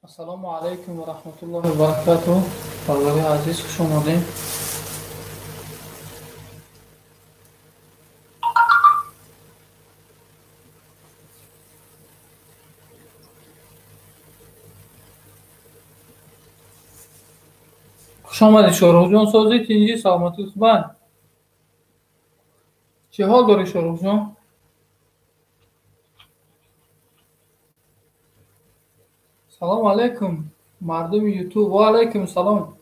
Ассалому алайкум ва раҳматуллоҳи ва баракатуҳ. Бародарони азиз, хуш омадед. Хуш омадед, Шоҳрухҷон. Созӣ, тинҷӣ, саломатӣ, хубанд? Чӣ ҳол дорӣ, Шоҳрухҷон? Салом алайкум, мардуми Ютуб. Ва алайкум салом.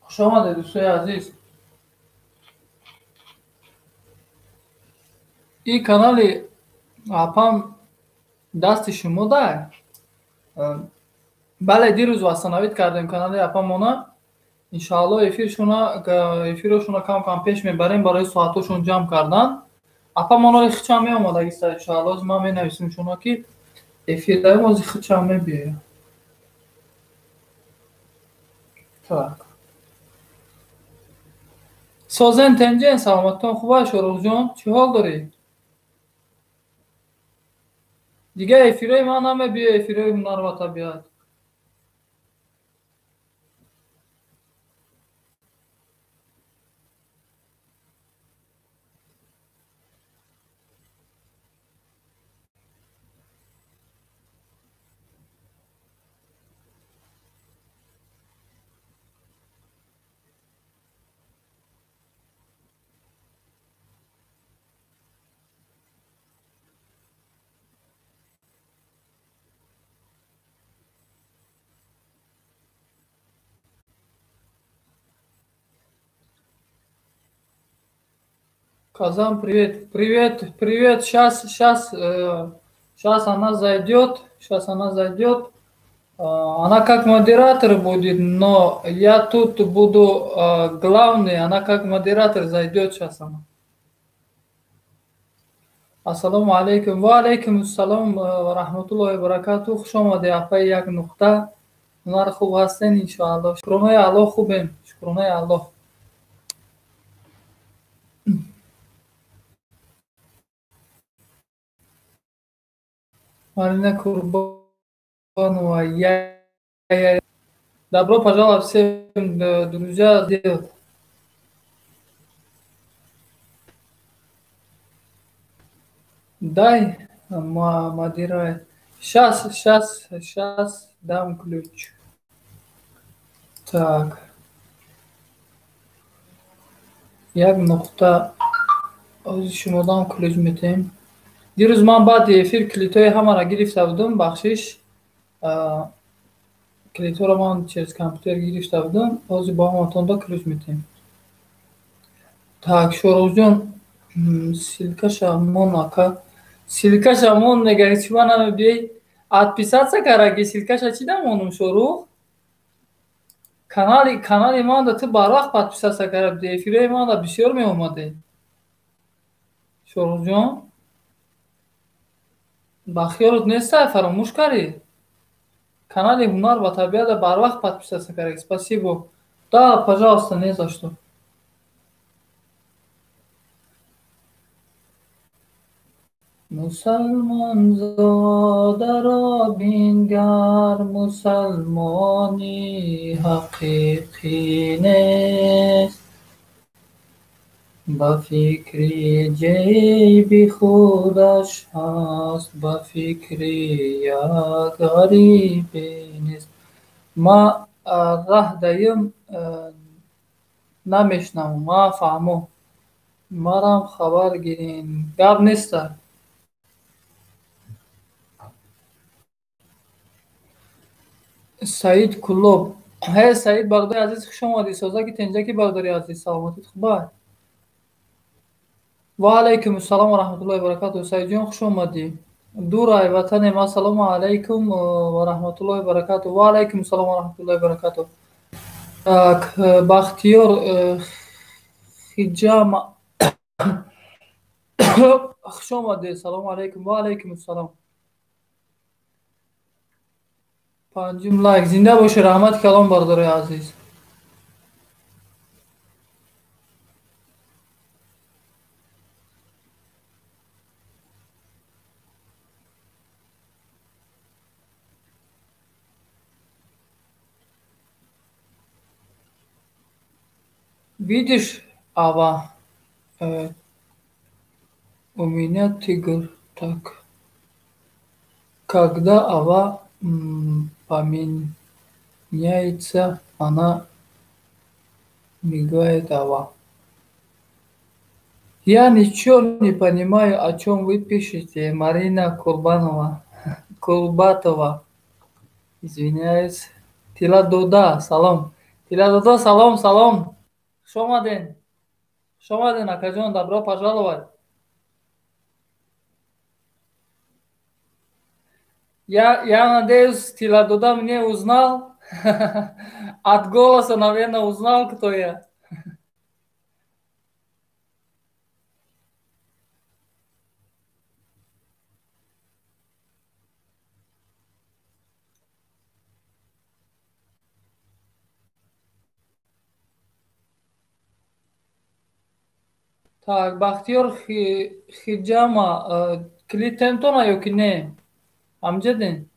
Хуш омадед, дӯстои азиз. Ин канали апам дасти шумо дай. Бале, дирӯз восстановить кардем канали апамона. Иншаалло эфиршона кам-кам пеш мебарем барои соатҳошон ҷамъ кардан. Апамоно хичам меомадагиста, иншаалло ман менависем шуно ки эфир даем, ози хичам мебиёяд. Так. Созен тенҷен, саломатон хуб аст, Шоҳрухҷон? Чӣ ҳол дорӣ? Дигар эфирҳои ман намебиёяд, эфирҳои ҳунар ва табиат. Казан, привет, привет, привет. Сейчас она зайдет, сейчас она зайдет. Она как модератор будет, но я тут буду главный. Она как модератор зайдет сейчас она. Ассалому алайкум, ва алайкум ассалом ва раҳматуллоҳи ва баракатуҳ. Хуш омадед, апаи як нуқта. Ҳунар хуб ҳастен, иншоаллоҳ. Шукронаи Аллоҳ хубем, шукронаи Аллоҳ. Марина Курбанова, я. Добро пожаловать всем, друзья. Дай, модерай. Сейчас дам ключ. Так. Як нуқта. Шумо дам ключ метем. Дирӯз ман баъди эфир клитҳои ҳамаро гирифта будам, бахшиш. Клитҳоро ман через компютер гирифта будам, ҳозир бо ҳаматонда ключ метем. Так, Шоҳрухҷон, ссылкаша мон ака. Ссылкаша мон мега, чӣ ман намебиёй? Отписаться караги, ссылкаша чӣ дамонум, Шоҳрух? Канали манда ту барвақт подписаться кара будӣ, эфирҳои манда бисёр меомадӣ. Шоҳрухҷон, ба хиёлот нестай, фаромӯш кардӣ? Канали ҳунар ва табиата барвақт подписаться кардаги. Спасибо. Да, пожалуйста, не за что. Мусалмонзодаро бингар, мусалмони ҳақиқӣ нест. Ба фикри ҷайби худаш ҳаст, ба фикри як ғарибе нест. Ма раҳ даем намешнавам, ма фаҳмо. Марам хабар гирин. Гап неста. Саид Кулоб. Ҳе, Саид бародари азиз, хуш омадӣ. Созаки тенҷаки бародари азиз, саломатит хуб аст? Ва алайкум ассалом ва раҳматуллоҳи ва баракатуҳ. Саидҷон, хуш омадӣ. Дурай ватанем. Ассалому алайкум ва раҳматуллоҳи ва баракатуҳ. Ва алайкум ассалом ва раҳматуллоҳи ва баракатуҳ. Так, Бахтиёр Хиҷама, хуш омадед. Салому алайкум. Ва алайкум ассалом. Панҷум лайк. Зинда бошед, раҳмати калом бародари азиз. Видишь, Ава, у меня тигр. Так. Когда Ава поменяется, она мигает Ава. Я ничего не понимаю, о чем вы пишете, Марина Курбанова. Курбатова. Извиняюсь. Тила Дода, салом. Тила Дода, салом, салом. Хуш омаден. Хуш омаден, акаҷон, добро пожаловать. Я надеюсь, Тила Дода меня узнал. От голоса, наверное, узнал, кто я. Так, Бахтиёр Хиҷама, клид темтона ё ки не? Амҷадин?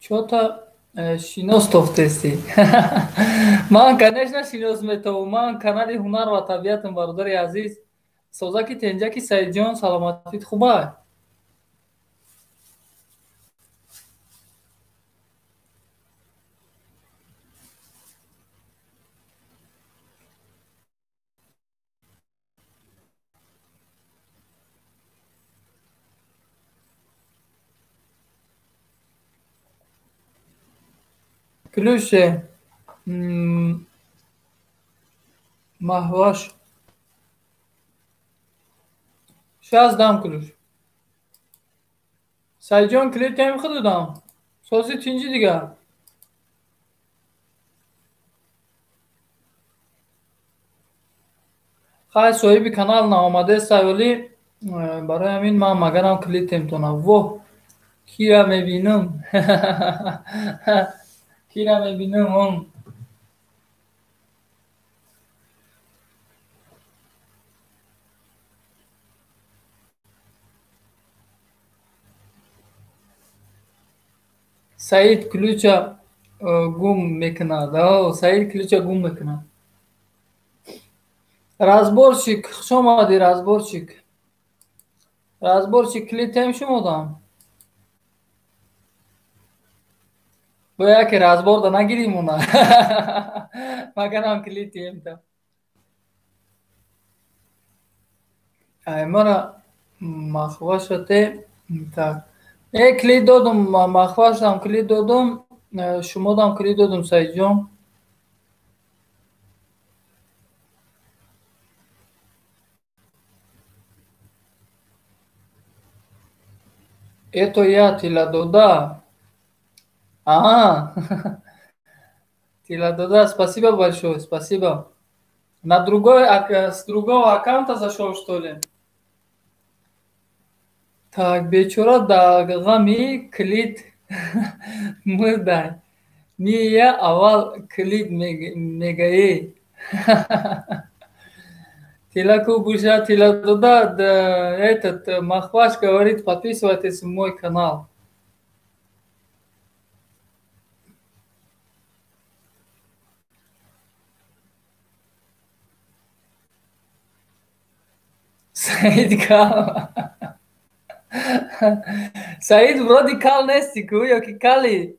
Чё-то шинос тофтестӣ. Ман, конечно, шинос метавам. Ман канали Ҳунар ва табиатам, бародари азиз. Созаки тенҷаки Саидҷон, саломатит хуба? Ключе Маҳваш. Сейчас дам ключ. Саидҷон, клид тем худу дам. Сози тинҷи дигар. Хай, соҳиби канал наомадест, вале барои ҳамин ман магарам клид темтона. Воҳ, кира мебинам. Кира мебинам он. Саид ключа гум мекунад. Саид ключа гум мекунад. Разборщик, хуш омадӣ, разборщик. Разборщик, клид тем шумодам. Бо яке разборда нагирим уна. Магарам клид темта. Ай мара махвашате так. Клид додум, махвашам клид додум, шумодам клид додум, Саидҷон. Это я, Тила Дода. Ага. Тила Дода, спасибо большое, спасибо. На другой, с другого аккаунта зашел, что ли? Так, бечора дар ғами клид мурдай. Мия аввал клид мегаӣ. Тилаку буша, Тила Дода, этот Махваш говорит, подписывайтесь в мой канал. Саид кал. Саид вроде кал нести ку, ё ки кали.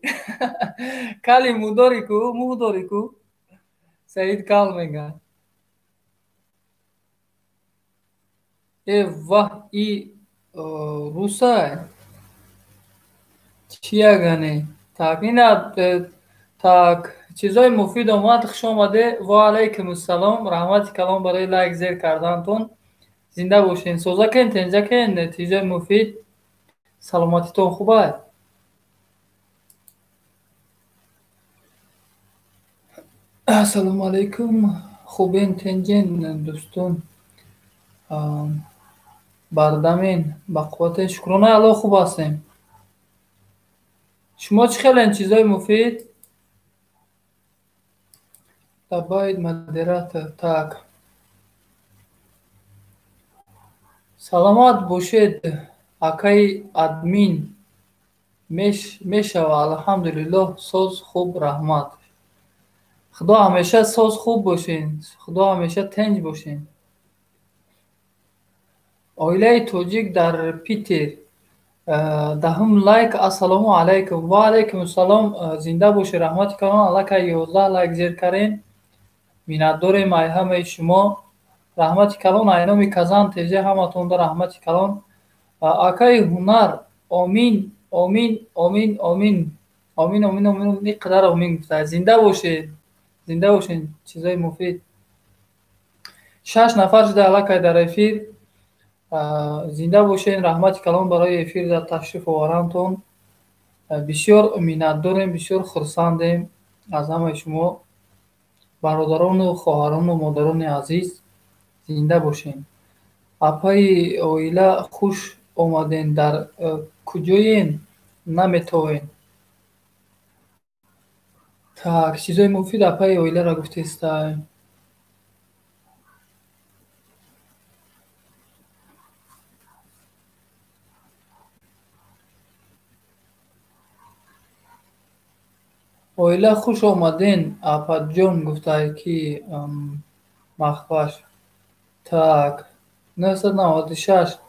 Кали мудори ку, мудори ку. Саид кал мега. Ваҳ, и русай. Чиягане? Так, ина так, чизои муфид омад, хуш омаде. Ва алайкум ассалом. Раҳмати калом барои лайк зер кардантон. Зинда бошен. Созакен, тенҷакен, чизои муфид. Саломатитон хуб аст? Ассалому алайкум. Хубен, тенҷен, дӯстон. Бардамен, ба қуввате. Шукронаи Аллоҳ, хуб ҳастем. Шумо чӣ хелен, чизои муфид? Добавить модератор. Так. Саломат бошед, акаи админ. Мешава, алҳамдулиллоҳ, соз хуб, раҳмат. Худо ҳамеша соз хуб бошен, Худо ҳамеша тинҷ бошен. Оилаи тоҷик дар Питер. Даҳум лайк. Ассалому алайкум. Ва алайкум ассалом. Зинда бошед, раҳмати калон. Аллакай 11 лайк зер карен. Миннатдорем ай ҳамаи шумо. Раҳмати калон ай номи Казан ТЖ ҳаматонда раҳмати калон. Акаи ҳунар, омин, омин, омин, омин. Омин, омин, омин. Ин қадар омин гуфта. Зинда бошед. Зинда бошед, чизои муфид. 6 нафар шуда аллакай дар эфир. Зинда бошед, раҳмати калон барои эфир дар ташриф оварантон. Бисёр миннатдорем, бисёр хурсандем аз ҳамаи шумо, бародарону хоҳарону модарони азиз. Зинда бошед. Апаи оила хуш омаден, дар куҷоен наметовен. Так, чизои муфид апаи оиларо гуфтестай. Оила хуш омаден, апаҷон гуфтай ки махваш. Так, 996.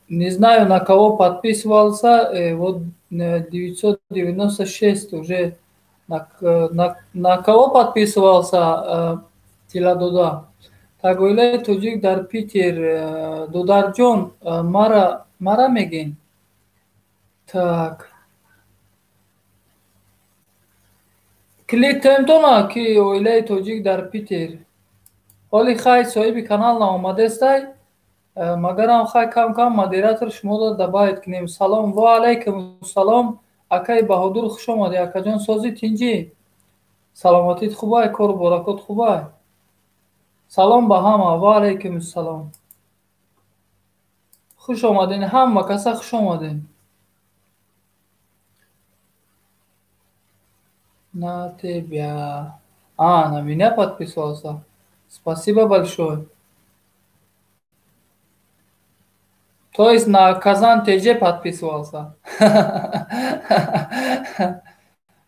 Не знаю, на кого подписывался, вот 996 уже. На кого подписывался, Тиладода? Так, оилаи тоҷик дар Питер. Додарҷон, мара мегин. Так. Клид темтона ки оилаи тоҷик дар Питер. Ҳоли хай соҳиби канал наомадестай, магарам хай кам-кам модератор шуморо добавить кунем. Салом, ва алайкум салом. Акаи Баҳодур, хуш омадӣ. Акаҷон, сози тинҷӣ? Саломатит хубай, кору баракот хубай? Салом ба ҳама, ва алайкум салом. Хуш омаден, ҳама каса хуш омаден. На тебя. А, на меня подписался. Спасибо большое. То есть на Казан ТЖ подписывался.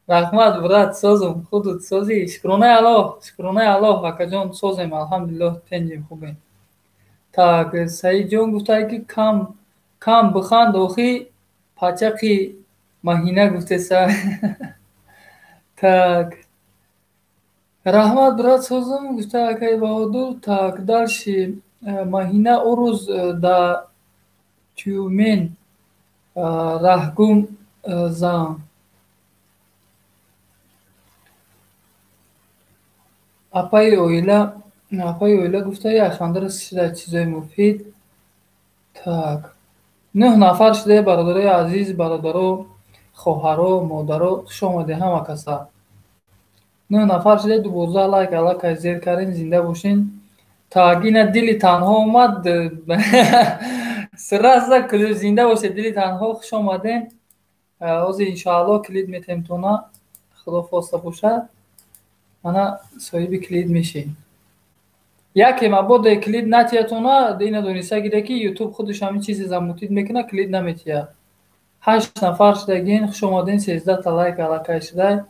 Раҳмат, брат, созум, худут сози. Шукронаи Аллоҳ, шукронаи Аллоҳ, акаҷон, созем, алҳамдулиллоҳ, тинҷем, хубем. Так, Саидҷон гуфтай ки кам кам биханд, охи пачақи маҳина гуфтеса. Так. Раҳмат, брат, созум, гуфта акаи Баҳодур. Так, дальше маҳина о рӯз да Тюмен раҳгум зан. Апаи оила гуфта яхандара шуда чизои муфид. Так. 9 нафар шуда, бародарои азиз, бародаро, хоҳаро, модаро, хуш омадед ҳама каса. 9 нафар шуда, 12 лайк аллакай зер кардем, зинда бошен. Так, ина дили танҳо омад. Сразу зинда бошед, дили танҳо, хуш омадем. Ҳозир иншоаллоҳ клид метем тона. Худо хоста бошад. Мана соҳиби клид мешем. Яке мабодо клид натиятона, ина дониста гире ки YouTube худаш ҳамин чизе замутид мекунад, клид наметиҳад. 8 нафар шудагин, хуш омадем, 13 та лайк аллакай шуда.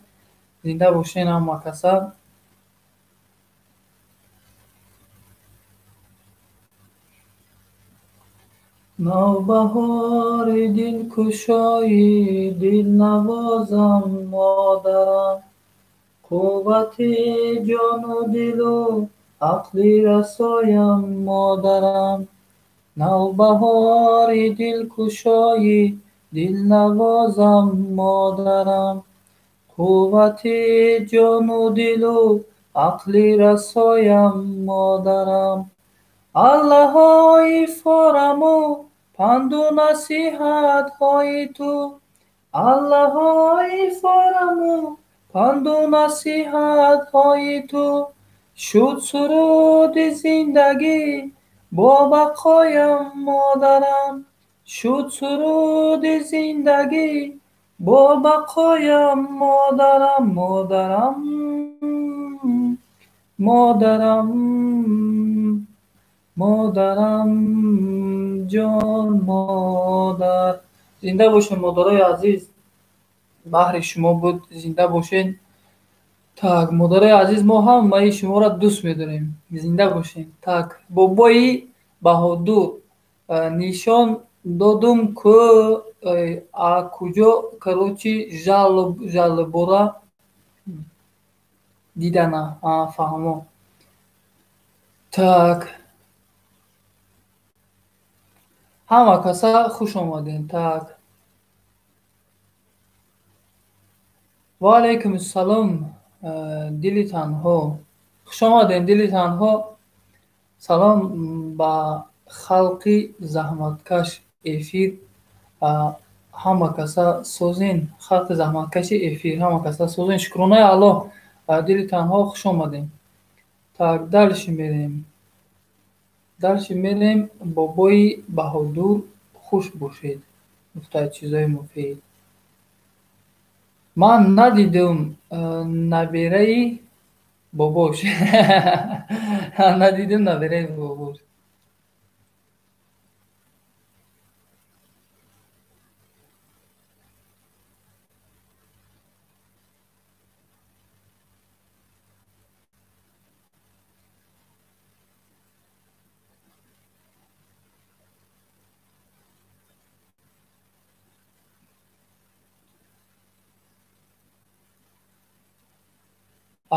Зинда бошен ҳама каса. Навбаҳори дилкушои дилнавозам модарам, қуввати ҷону дилу ақли расоям модарам. Навбаҳори дилкушои дилнавозам модарам, қуввати ҷону дилу ақли расоям модарам. Аллаҳои фораму панду насиҳатҳои ту, Аллаҳои фораму панду насиҳатҳои ту, шуд суруди зиндагӣ бо бақоям модарам, шуд суруди зиндагӣ бо бақоям модарам, модарам, модарам, Модарам ҷон модар. Зинда бошед, модарои азиз. Баҳри шумо буд, зинда бошед. Так, модарои азиз, мо ҳамаи шуморо дӯст медорем. Зинда бошед. Так, бобои Баҳодур нишон додум ку а куҷо, короче, жалобора дидана. Фаҳмо. Так, ҳама каса хуш омадем. Так, ва алайкум ассалом, дили танҳо. Хуш омадем, дили танҳо. Салом ба халқи заҳматкаш эфир. Ҳама каса созен, халқи заҳматкаши эфир, ҳама каса созен. Шукронаи Аллоҳ, дили танҳо, хуш омадем. Так, дальше мерем. Дальше мерем. Бобои Баҳодур, хуш бошед. Гуфта чизои муфид. Ман надидум набераи бобош. Надидум набераи бобош.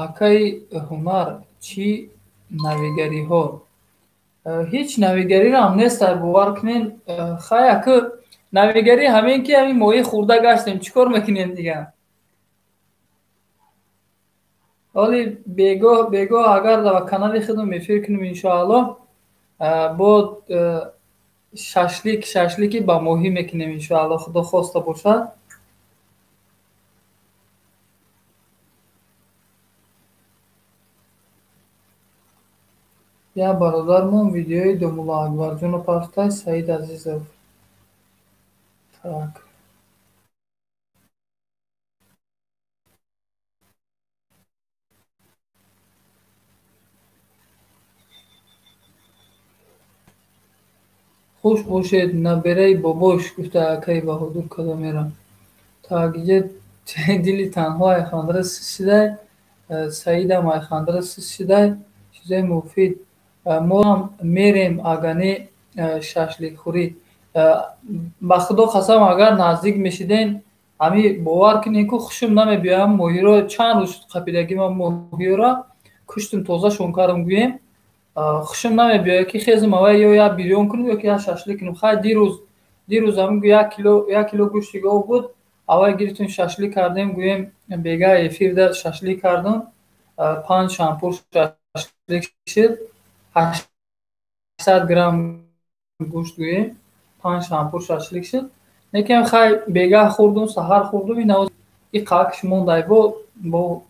Акаи ҳунар, чӣ навигариҳо? Ҳеҷ навигариам нест, бовар кунед. Хай, аку навигарӣ ҳамин ки ҳамин моҳӣ хӯрда гаштем, чӣ кор мекунем дигар? Ҳоли бегоҳ агар дар канали худам эфир кунем, иншоаллоҳ, бо шашлики ба моҳӣ мекунем, иншоаллоҳ, худо хоста бошад. Я бародармон видеои Домулло Акбарҷонро партофтай, Саид Азизов. Так. Хуш бошед, набераи бобош, гуфта акаи Баҳодур када мерам. Так, иҷа дили танҳо айхандра сис шидай, Саидам айхандра сис шидай, чизои муфид. Моам мерем агане шашликхӯрӣ. Ба худо қасам, агар наздик мешиден, ҳами бовар кунед ку хушум намебиёям. Моҳиро чанд рӯз қапидагӣ ман моҳиёра куштум, тозашон кардам, гӯем. Хушум намебиёяд ки хезм аввал ё як бирён кунем ё ки як шашлик кунем. Хай, дирӯз ҳамин 1 кило гӯшти гов буд, аввал гирифтем, шашлик кардем, гӯем, бега эфирда шашлик кардам, 5 шампур шашлик шид, 800 грамм гӯшт, гӯем, 5 шампур шашлик шид. Лекин хай, бегаҳ хӯрдум, саҳар хӯрдум, и қакш мондай, бо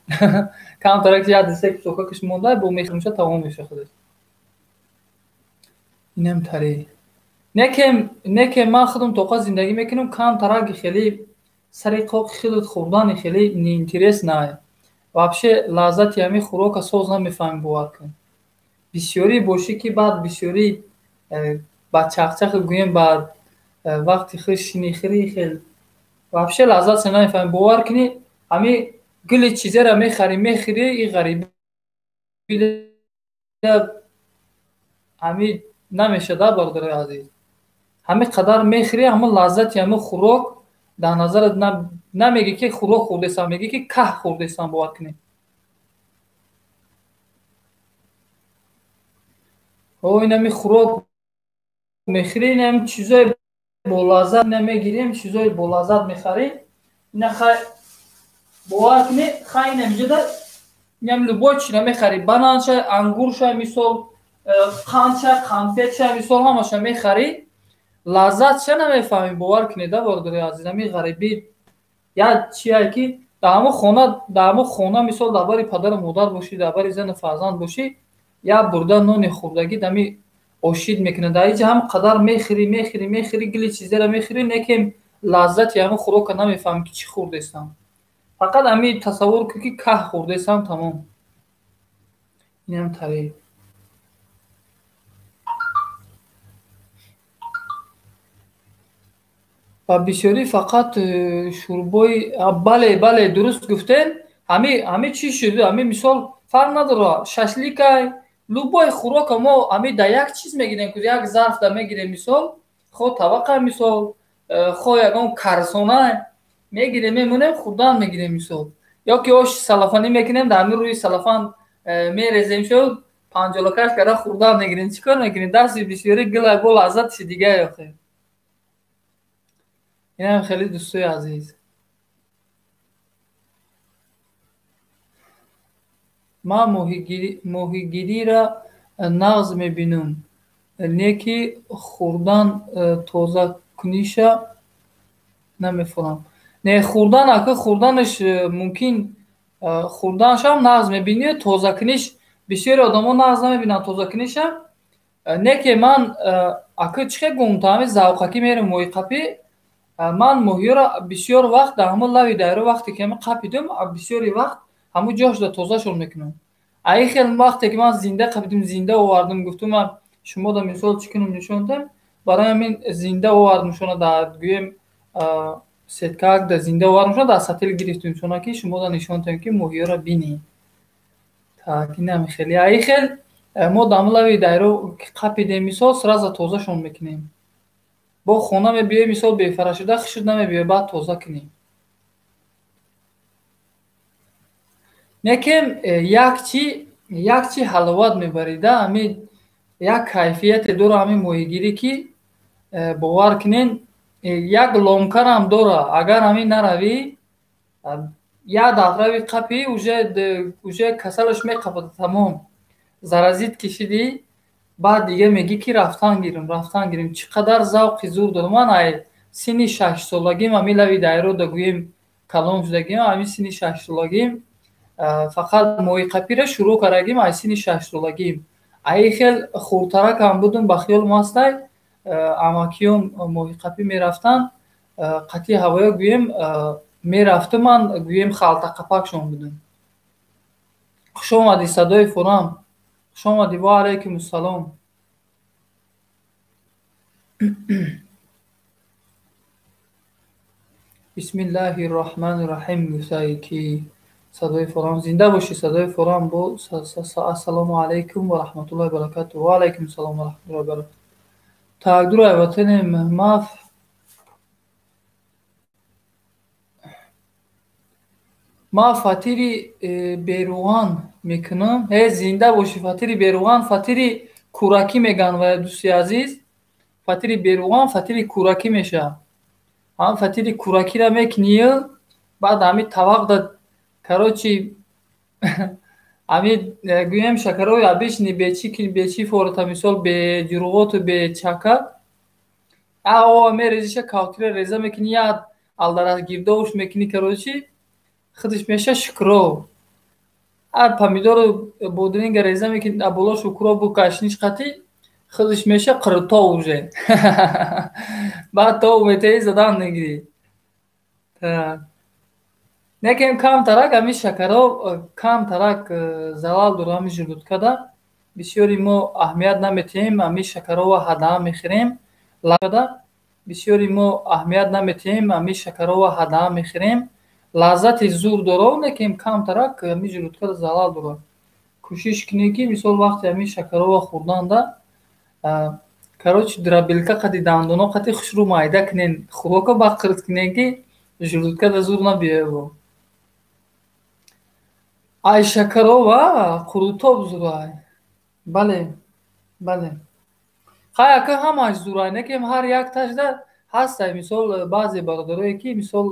камтарак як десе кусокакаш мондай, бо мехӯрмша, тамом меша худаш. Инам тари. Некем ман худам тоқа зиндагӣ мекунам, камтараки хеле сари қоқи худат хӯрдани хеле неинтересно. Вообще лаззати ҳамин хӯрока соз намефаҳмӣ, бовар кун. Бисёрӣ бошӣ ки баъд бисёрӣ ба чахчахи, гӯем, ба вақти худ шинӣ хӯрӣ, хел вообще лаззатша намефаҳмӣ. Бовар кунӣ, ҳамин гули чизеро мехарӣ, мехӯрӣ, и ғарибӣ ҳамин намешада, бародарои азиз. Ҳамин қадар мехӯрӣ, ҳамон лаззати ҳамин хӯрок дар назарат намегӣ ки хӯрок хӯрдесам, мегӣ ки каҳ хӯрдесам, бовар кунед. О, инами хӯрок мехӯрӣ, инами чизои болаззат намегирем, чизои болаззат мехарӣ. Ина хай, бовар кунед, хай, инамиҷода инам любой чизро мехарӣ, бананша, ангурша, мисол, қандша, конфетша, мисол, ҳамаша мехарӣ, лаззатша намефаҳмӣ, бовар кунед, бародари азиз. Ҳамин ғарибӣ як чие ки дар ҳамон хона, мисол, дар бари падару модар бошӣ, дар бари зану фарзанд бошӣ, як бурда нони хӯрдагӣ дами ошид мекунад. Дар инҷа ҳам қадар мехӯрӣ, мехӯрӣ, мехӯрӣ, гили чизеро мехӯрӣ, лекин лаззати ҳамин хӯрока намефаҳмӣ ки чӣ хӯрдестам. Фақат ҳамин тасаввур кун ки каҳ хӯрдестам, тамом. Инам тари. Ба бисёрӣ фақат шӯрбои, бале, бале, дуруст гуфтем. Ҳами чӣ шуд? Ҳами мисол фарқ надорад, шашликай, любой хӯрока мо ҳами да як чиз мегирем, як зарф да мегирем, мисол, хо табақа, мисол, хо ягон карсона мегирем, мемонем, хӯрдан мегирем, мисол. Ё ки ош салафанӣ мекунем, дар ҳамин рӯи салафан мерезем, шуд панҷолакаш карда хӯрдан мегирем. Чӣ кор мекунем? Дасти бисёрӣ гила бо лаззатиши дига ёхе. Инам хеле, дӯстои азиз. Ман моҳигириро нағз мебинам, не ки хӯрдан тозакуниша намефурам. Не, хӯрдан, ака, хӯрданаш мумкин, хӯрданашам нағз мебинӣ, тозакуниш бисёри одамо нағз намебинанд тозакуниша. Не ки ман, ака, чӣ хел гум, та ҳамин завқакӣ мерем моҳиқапӣ. Ман моҳиёро бисёр вақт дар ҳамон лави дарё, вақте ки ҳамин қапидум, бисёри вақт ҳамун ҷошда тозашон мекунам. Аи хел вақте ки ман зинда қапидум, зинда овардум, гуфтум ман шумо да мисол чӣ кунам, нишон дам, барои ҳамин зинда овардум шуна, дар гӯем сеткак да зинда овардум шуна, дар сатил гирифтум шуна, ки шумо да нишон диҳем, ки моҳиёро бинед. Так, инам хеле. Аи хел мо дар ҳамон лави дарё қапидем, мисол, сразу тозашон мекунем. Бо хона мебиёй, мисол, бефарашида хушуд намебиёй, баъд тоза кунем. Некем як чи ҳаловат мебарида, ҳамин як кайфияте дора ҳамин моҳигирӣ, ки бовар кунен, як ломкарам дора. Агар ҳамин наравӣ, як дафъа рави қапӣ, уже касалаш меқапад, тамом. Заразит кишидӣ, баъд дига мегӣ, ки рафтан гирам, рафтан гирам. Чӣ қадар завқи зур дорам. Ман ай синни 6-солагим ҳамин лави дарё да гӯем калон шудагим, ҳамин синни 6-солагим фақат моҳиқапиро шурӯъ кардагим аз синни 6-солагим. Аи хел хурдтаракам будум, ба хиёлам ҳастай, амакиём моҳиқапӣ мерафтанд, қатъи ҳавоё гӯем мерафтум, ман гӯем халтақапакшон будум. Хуш омадӣ, садои фурам. Хуш омадӣ, ва алайкум ассалом. Бисмиллаҳи роҳмани роҳим гуфтае ки садои фурам, зинда бошӣ, садои фурам. Бо ассалому алайкум ва раҳматуллоҳи ва баракатуҳ. Ва алайкум ассалом ва раҳматуллоҳи ва баракатуҳ. Так, дурай ватанем, ма фатири беруған мекунам. Э, зинда бошӣ, фатири беруған, фатири кӯракӣ мегӯянд, ва дӯсти азиз, фатири беруған фатири кӯракӣ мешавад. Ҳам фатири кӯракиро мекунӣ, баъд ҳамин тавақда, короче, ҳамин гӯем шакарои обычный бечи, бечи фората, мисол, бе ҷурғоту бе чака, а мерезиша, кавтира реза мекунӣ, як алдараз гирдовш мекунӣ, короче, худаш меша шукров. А помидору бодринга реза мекунӣ, болош укропу кашниш қатӣ, худаш меша қурутов уже. Баъд тов метаи, задан мегирӣ. Некем камтарак ҳамин шакаро камтарак залал дора ҳамин желудкада. Бисёри мо аҳамият наметиҳем, ҳамин шакарова ҳадаам мехӯрем. Бисёри мо аҳамият наметиҳем, ҳамин шакарова ҳадаам мехӯрем. Лаззати зур дора, лекин камтарак ҳамин желудкада залал дорад. Кӯшиш кунед, ки мисол вақте ҳамин шакарова хӯрданда, короче, дробилка қати, дандоно қати хушрӯ майда кунен, хӯрока баъд қирт кунен, ки желудкада зур набиёяд. Ай шакарова қурутоб зурай. Бале, бале. Хай, ака, ҳамаш зурай, некем ҳар якташда ҳастай, мисол, баъзе бародарое ки мисол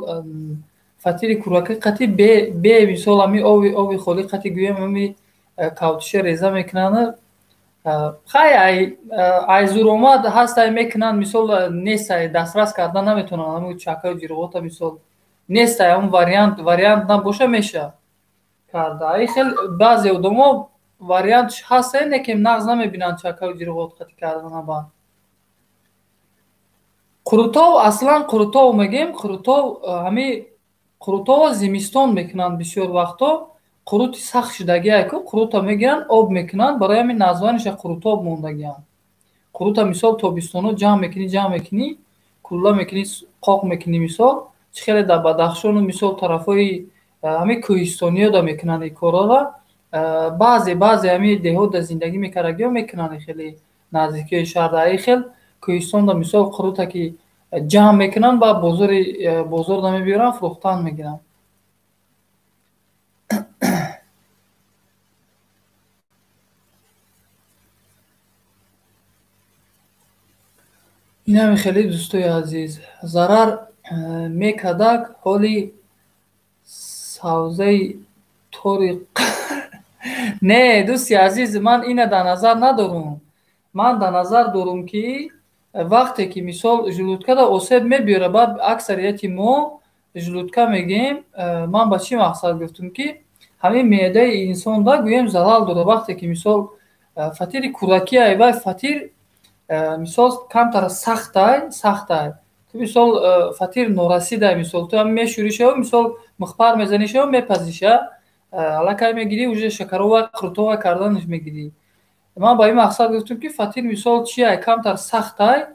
фатири кӯракӣ қати бе мисол ҳами ови холӣ қати гӯем ҳами кавтиша реза мекунанд. Хай, ай зуромад ҳастай, мекунанд, мисол, нестай, дастрас карда наметавонанд ҳамин чакаю ҷирғота, мисол, нестай, ҳамн вариант набоша, меша карда. Ай хел баъзе одамо вариантш ҳастай, лекин нағз намебинанд чакаю ҷирғот қати кардана. Баъд қурутов, аслан қурутов мегӯем, қурутов, ҳами қурутова зимистон мекунанд бисёр вақто. Қурути сахт шудагие ку, қурута мегиранд, об мекунанд, барои ҳамин названиша қурутоб мондагианд. Қурута мисол тобистоно ҷамъ мекунӣ, ҷамъ мекунӣ. кулла мекунӣ, қоқ мекунӣ, мисол чӣ хеле дар Бадахшону мисол тарафҳои ҳамин кӯҳистониё да мекунанд ин корҳоро. Баъзе баъзе ҳамин деҳот да зиндагӣ мекардагиҳо мекунанд, хеле наздикиҳои шаҳр да. Хел кӯҳистонда мисол қурута ки ҷамъ мекунанд, баъд бозор да мебиёранд, фурӯхтан мегиранд. Инаме хеле, дӯстои азиз, зарар мекардак. Ҳоли савзаи тори не, дӯсти азиз, ман ина дар назар надорум. Ман дар назар дорум, ки вақте ки мисол желудкада осеб мебиёра, баъд аксарияти мо желудка мегӯем. Ман ба чӣ мақсад гуфтам, ки ҳамин меъдаи инсонда гӯем залал дорад. Вақте ки мисол фатири кӯдакиай, вай фатир мисол камтар сахтай, сахтай. Ту мисол фатир норасидай, мисол ту ҳам мешӯришав, мисол михпар мезанишав, мепазиша, аллакай мегирӣ, уже шакарова қуртова карданаш мегирӣ. Ман ба ин мақсад гуфтам, ки фатир мисол чиай, камтар сахтай.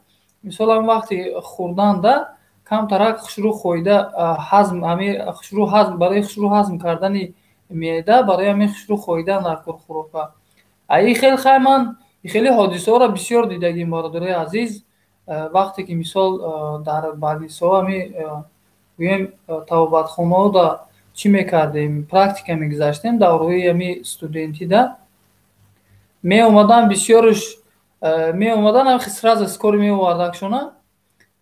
Мисол ҳам вақти хӯрданда камтарак хушрӯ хоида ҳазм, ҳамин хушрӯ ҳазм, барои хушрӯ ҳазм кардани меъда, барои ҳамин хушрӯ хоидан дар кор хӯрока. Аи хел хай ман хеле ҳодисаҳоро бисёр дидагим, бародарои азиз. Вақте ки мисол дар больницаҳо, ҳамин гӯем табобатхонаҳо да чӣ мекардем, практика мегузаштем, давраҳои ҳамин студентида меомадан, бисёрш меомадан, ҳамин сразу скорый меовардакшона,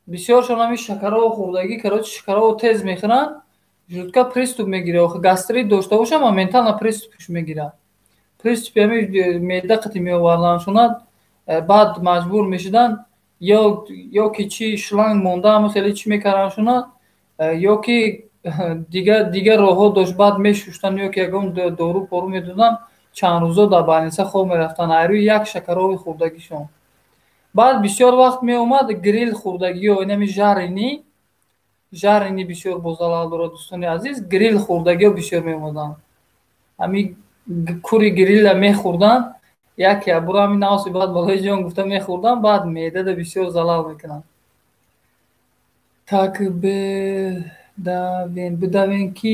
бисёршон ҳамин шакарово хӯрдагӣ, короче, шакарово тез мехӯранд, желудка приступ мегирад. Охи гастрит дошта бошам, моментально приступш мегирад. Приступи ҳамин меъда қати меовардандшона, баъд маҷбур мешуданд ё ки чи шланг монда, ҳама хеле чӣ мекардандшона, ё ки дигар роҳҳо дошт, баъд мешуштанд, ё ки ягон дору пору медоданд, чанд рӯзо дар больница хоб мерафтанд айрӯи як шакарови хӯрдагишон. Баъд бисёр вақт меомад грил хӯрдагиҳо, инами жареный, жареный бисёр бозалал дорад, дӯстони азиз. Грил хӯрдагиҳо бисёр меомаданд, ҳамин кури грила мехӯрданд, яке абуро ҳамин навси баъд балои ҷон гуфта мехӯрданд, баъд меъдада бисёр залал мекунанд. Так бедавен, бидавен ки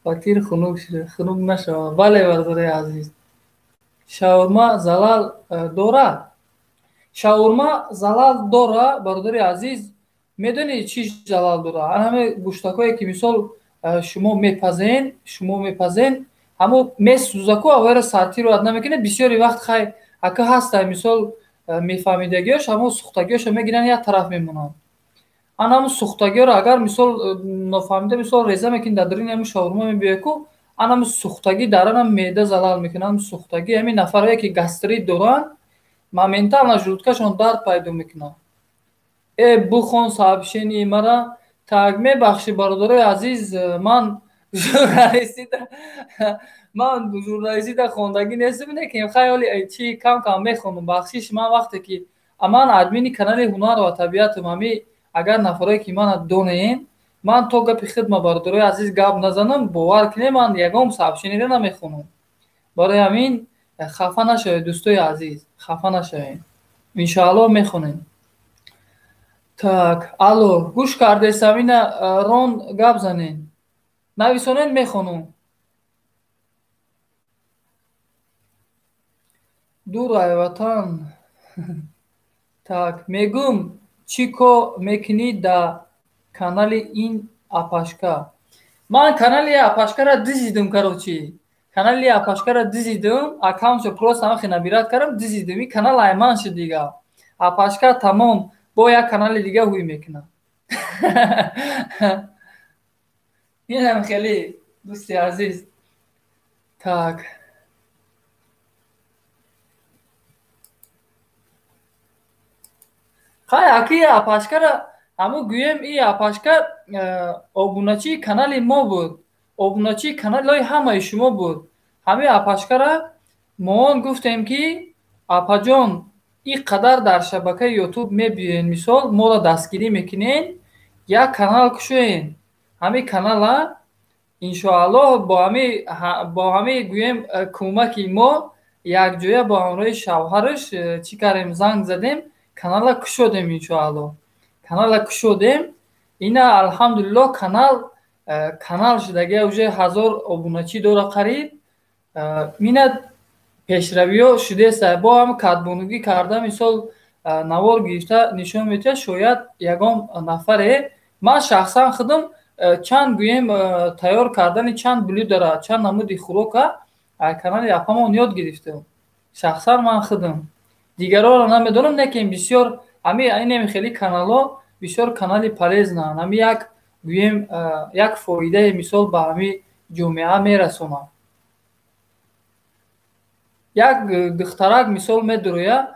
фатир хунук нашавад. Бале, бародарои азиз, шаурма залал дорад, шаурма залал дора, бародари азиз. Медонӣ чӣ залал дора? Ан ҳаме гӯштакҳое ки мисол шумо мепазен, шумо мепазен, ҳамо месӯзаку, авайро сартиро ад намекунед. Бисёри вақт хай ака ҳастай, мисол мефаҳмидагиёш, ҳамо сӯхтагиёшо мегиранд, як тараф мемонанд. Ан ҳамо сӯхтагиёро агар мисол нофаҳмида мисол реза мекунӣ, дар даруни ҳамин шаурма мебиёяку, ан ҳамо сӯхтагӣ дар анам меъда залал мекунад. Ҳамн сӯхтагӣ, ҳамин нафарое ки гастрит доранд, моментально желудкашон дард пайдо мекунад. Э, бухон сообщении мара. Так, мебахшӣ, бародарои азиз, ман журналистида хондагӣ нестам, лекин хай ҳоли чи кам кам мехонам, бахшиш. Ман вақте ки ман админи канали «Ҳунар ва табиатам», ҳами агар нафарое ки мана донем, ман то гапи хидма, бародарои азиз, гап назанам, бовар кунем, ман ягон сообщениеро намехонам. Барои ҳамин хафа нашавед, дӯстои азиз, хафа нашавед, иншоаллоҳ мехонем. Так, алло, гӯш кардесам, ина рон гап занен, нависонен, мехонам. Дур ай ватан. Так, мегӯм, чӣ кор мекунӣ дар канали ин апашка? Ман канали апашкара дизидим, короче, канали апашкара дизидим, аккаунтшо просто ҳамахе набирать кардам, дизидим, ин канал айман шуд дига. Апашка тамом, бо як канали дига ҳуй мекунам. Инам хеле, дӯсти азиз. Так, хай, аки апашкара ҳамо гӯем, и апашка обуначии канали мо буд, обуначии каналҳои ҳамаи шумо буд. Ҳамин апашкара моон гуфтем, ки апаҷон, ин қадар дар шабакаи Ютуб мебиёен, мисол моро дастгирӣ мекунен, як канал кушоен. Ҳамин канала иншоаллоҳ бо ҳамин гӯем кӯмаки мо якҷоя бо ҳамроҳи шавҳараш чӣ кардем, занг задем. Канала кушодем, иншоалло. Канала кушодем. Ина, алҳамдулиллоҳ, канал шудагия, уже 1000 обуначӣ дора қариб. Мина пешравиҳо шудеста. Бо ҳам кадбонугӣ карда, мисол, навор гирифта нишон медиҳад, шояд ягон нафаре. Ман шахсан худам чанд, гӯем, тайёр кардани чанд блюдо ра, чанд намуди хӯрока канали апамон ёд гирифтам. Шахсан ман худам. Дигарҳоро намедонам, лекин бисёр ҳами инами хеле каналҳо бисёр канали полезный анд. Ҳами як, гӯем, як фоидае, мисол, ба ҳами ҷомеа мерасонад. Як духтарак, мисол, медурояд,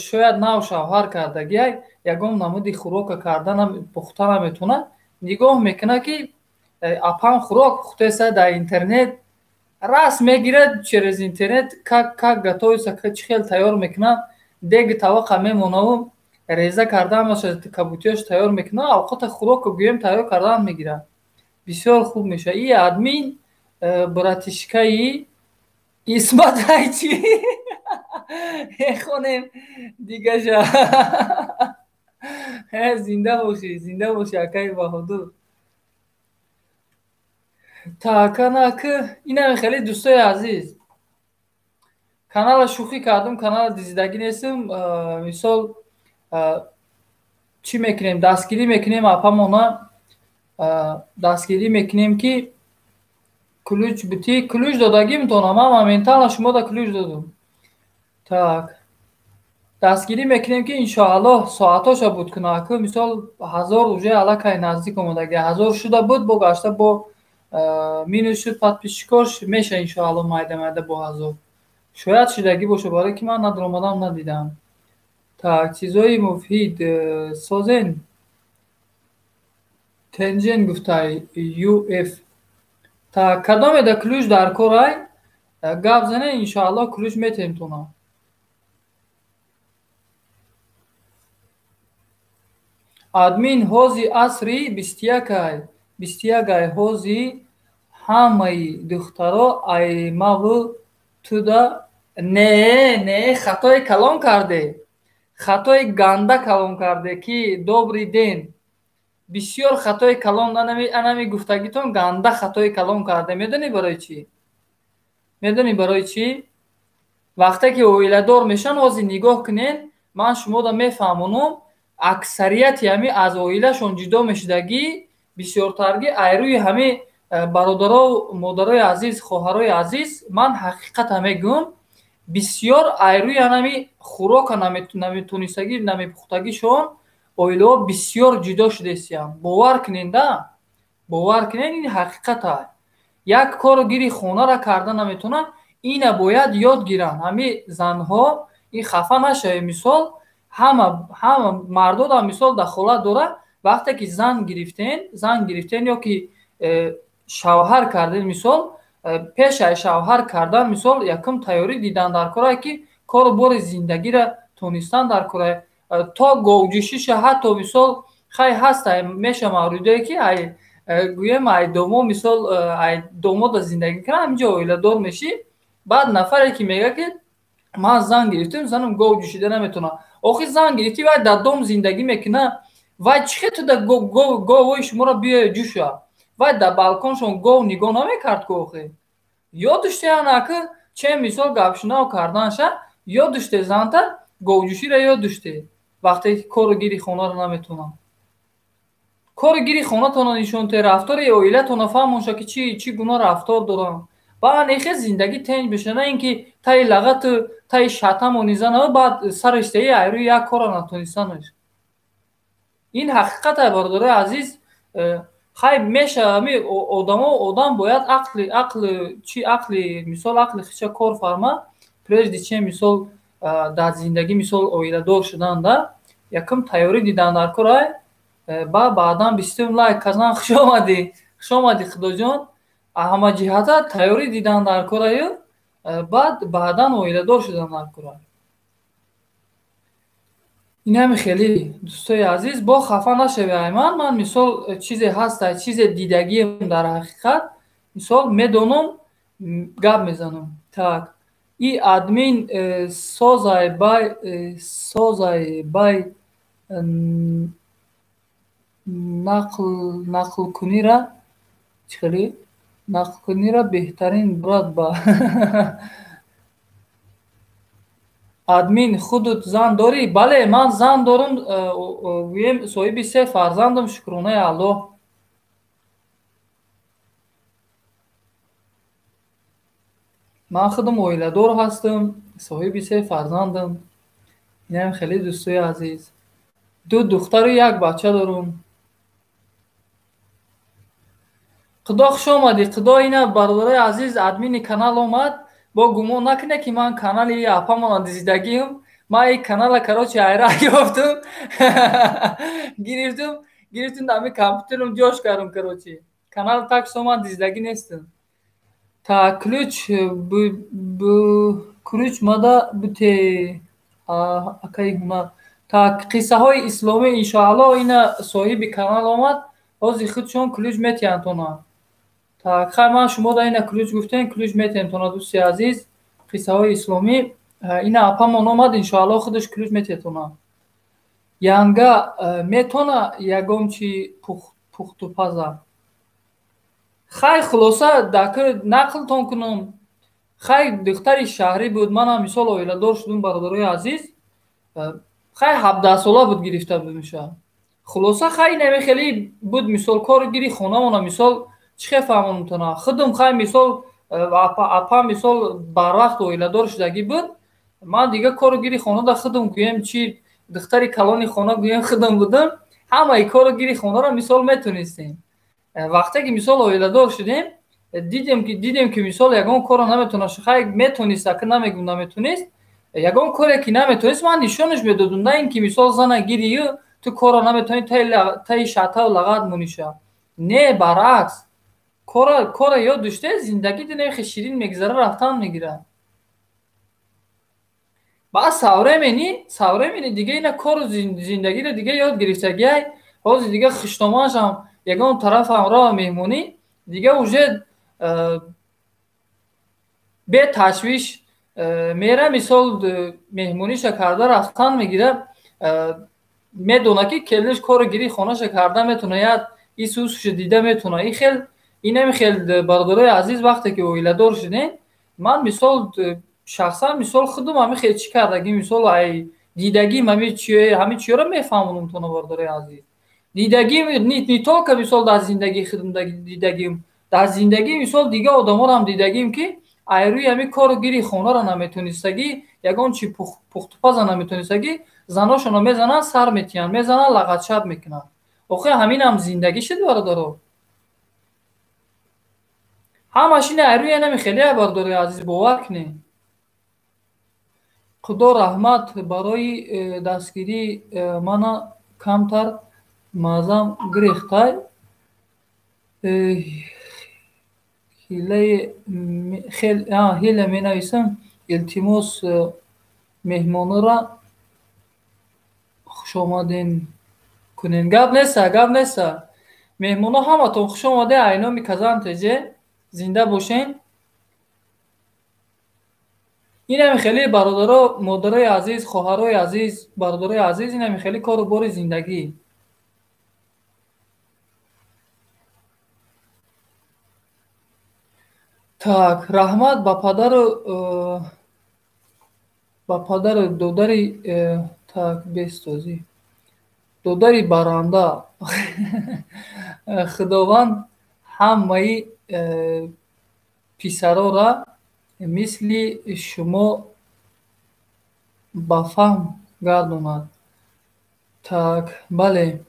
шояд нав шавҳар кардагиай, ягон намуди хӯрока карда пухта наметавонад, нигоҳ мекунад, ки апам хӯрок пухтеса дар интернет, раст мегирад, через интернет как готовится, чӣ хел тайёр мекунад, деги тавақа мемонаву реза карда, ҳамаша кабутиёш тайёр мекунад, авқота хӯрока, гӯем, тайёр кардан мегирад. Бисёр хуб мешавад. И админ братишка и Исмат айчи мехонем дигаша. Зинда бошӣ, зинда бошӣ, акаи Баҳодур. Таканак инаме хеле, дӯстои азиз, канала шӯхӣ кардам, канала дизидагӣ нестам. Мисол, чӣ мекунем? Дастгирӣ мекунем апамона, дастгирӣ мекунем, ки ключ бити, ключ додагӣ метавонам. Ман моментально шумода ключ додам. Так, дастгирӣ мекунем, ки иншоаллоҳ соатҳоша буд кунад. Ку, мисол, 1000 уже аллакай наздик омадаги, 1000 шуда буд, бо гашта бо минус шуд подписчик ош. Меша, иншоаллоҳ, майда майда бо 1000 шояд шудагӣ боша, барое ки ман надромадам, надидам. Так, чизои муфид созен тенҷен гуфтай уф. Так, кадомеда ключ дар корай, гап зане, иншоаллоҳ, ключ метем тона. Админ, ҳози асри 21-ай, 21-ай, ҳози ҳамаи духтаро аймаву туда. Не, не, хатои калон карде, хатои ганда калон карде, ки добрый день. Бисёр хатои калон, анами гуфтагитон ганда хатои калон карде. Медонӣ барои чӣ? Медонӣ барои чӣ? Вақте ки оиладор мешаванд, ҳозир нигоҳ кунед, ман шуморо мефаҳмонам, аксарияти ҳами аз оилашон ҷудо мешудагӣ бисёртарги айрӯи ҳами бародаро, модарои азиз, хоҳарои азиз, ман ҳақиқата мегӯям, бисёр айрӯи анами хӯрока наметонистагӣ, намепухтагишон оилаҳо бисёр ҷудо шудесиянд. Бовар кунед, бовар кунед, ин ҳақиқата. Як кору гири хонара карда наметавонад, ина бояд ёд гиранд ҳами занҳо. Ин хафа нашавед, мисол, ҳама мардодам, мисол, дахолат дорад. Вақте ки зан гирифтен, зан гирифтен ё ки шавҳар карден, мисол, пеш аз шавҳар кардан, мисол, якум тайёрӣ дидан дар корае, ки кору бори зиндагиро тонистан дар корае, то говҷӯшиша ҳатто. Мисол, хай, ҳаста, меша мавридое, ки ай, гӯем, ай домо, мисол, ай домода зиндагӣ кунад, ҳаминҷо оиладор мешӣ. Баъд нафаре ки мегӯяд, ки ман зан гирифтам, занам гов ҷӯшида наметавонад. Охир зан гирифтӣ, вай дар дом зиндагӣ мекунад, вай чӣ хел туда говҳои шуморо биёя ҷӯша? Вай дар балконшон гов нигоҳ намекард ку охир. Ёд доштеян, аки че, мисол, гапшунав карданша ёд доште, занта говҷӯширо ёд доште. Вақте ки кору гири хонаро наметавонад, кори гири хонатонро нишон те, рафтори оилатонро фаҳмонша, ки чӣ гуна рафтор доранд. Баъд нехе зиндагӣ тенҷ беша, на ин ки таи лағату таи шатамони занаву баъд сараш теи айрӯи як корро натонистанаш. Ин ҳақиқата, бародарои азиз. Хай, меша ами одамо, одам бояд ақли чи, ақли, мисол, ақли хича кор фарма, прежде чем, мисол, дар зиндагӣ, мисол, оиладор шудан да якум тайёрӣ дидан дар корай. Ба баъдан бистум лайк казан. Хуш омадӣ, хуш омадӣ, Худоҷон. Ҳамаҷиҳата тайёрӣ дидан дар кораю, баъд баъдан оиладор шудан дар кора. Инами хеле, дӯстои азиз, бо хафа нашавед ай ман. Ман, мисол, чизе ҳаста, чизе дидагием, дар ҳақиқат, мисол, медонам, гап мезанам. Так, И админ созай бай созай бай нақлкунира чӣ хеле нақлкунира беҳтарин брат ба админ худут зан дорӣ? Бале, ман зан дорам, гӯем соҳиби се фарзандам, шукронаи Аллоҳ. Ман худам оиладор ҳастам, соҳиби се фарзандам. Инам хеле дӯстои азиз. Ду духтару як бача дорам. Худо хуш омадӣ. Худо ина бародарои азиз, админи канал омад. Бо гумон накунед, ки ман канали апамона дизидагиам. Ман ин канала, короче, айра ёфтум. Гирифтум, гирифтум, дар ҳамин компютерам ҷош кардам, короче. Канал так что ман дизидагӣ нестам. Та ключ ключ мада буте акаи ҳунар. Та қиссаҳои исломӣ иншоаллоҳ ина соҳиби канал омад, ҳозир худшон ключ метиҳанд тона. Так, хай ман шумо да ина ключ гуфтем, ключ метиҳем тона, дӯсти азиз, қиссаҳои исломӣ. Ина апамон омад, иншоаллоҳ худаш ключ метиҳад тона. Янга метона ягон чи пухтупаза. Хай хулоса даки нақлтон кунам. Хай духтари шаҳрӣ буд, манам мисол оиладор шудум, бародарои азиз. Хай 17 сола буд, гирифта будмиша. Хулоса хай инаме хеле буд, мисол кору гири хонамона, мисол чӣ хел фаҳмонам тона. Худам хай мисол апа мисол барвақт оиладор шудагӣ буд. Ман дига кору гири хонада худам гӯем чи духтари калони хона гӯем худам будам. Ҳамаи кору гири хонаро мисол метонистем. Вақте ки мисол оиладор шудем, дидем ки мисол ягон корро наметонад. Хай метонист, ака намегум наметонист. Ягон коре ки наметонист, ман нишонаш медодум, на ин ки мисол зана гирию ту корро наметонӣ, таи шатаву лағат мониша. Не, баръакс. Кора ёд доште, зиндагӣ динехе ширин мегузара, рафтан мегирад. Баъд со времени дига ина кору зиндагиро дига ёд гирифтагиай. Ҳозир дига хиштоманашам ягон тарафам рава меҳмонӣ, дига уже беташвиш мера, мисол меҳмониша карда рафтан мегира. Медона ки келинаш кору гири хонаша карда метона, як исусша дида метона. И хел инами хел, бародарои азиз, вақте ки оиладор шудем, ман мисол шахсан мисол худам ҳами хел чӣ кардагӣ, мисол ай дидагим ҳами чиёро мефаҳмонам тона, бародарои азиз. Дидагим не только мисол дар зиндагии худам дидагим, дар зиндагии мисол дига одаморам дидагим, ки ай рӯи ҳами кору гири хонаро наметонистагӣ, ягон чи пухтупаза наметонистагӣ, заношонро мезананд, сар метиҳанд, мезананд, лағатшаб мекунанд. Охир ҳаминам зиндагӣ шуд, бародаро. Ҳамаш ина ай рӯи ҳами хеле, бародарои азиз, бовар кунед. Худо раҳмат барои дастгирӣ, мана камтар мазам гирехтай. Ҳила менависам, илтимос, меҳмонора хушомаден кунен. Гап неста, гап неста. Меҳмоно ҳаматон хуш омаде, айноми Казан ТЖ, зинда бошен. Инами хеле бародаро, модарои азиз, хоҳарои азиз, бародарои азиз, инами хеле кору бори зиндагӣ. Так, раҳмат ба падару додари так бестозӣ. Додари баранда. Худованд ҳамаи писарора мисли шумо ба фаҳм гардонад. Так, бале.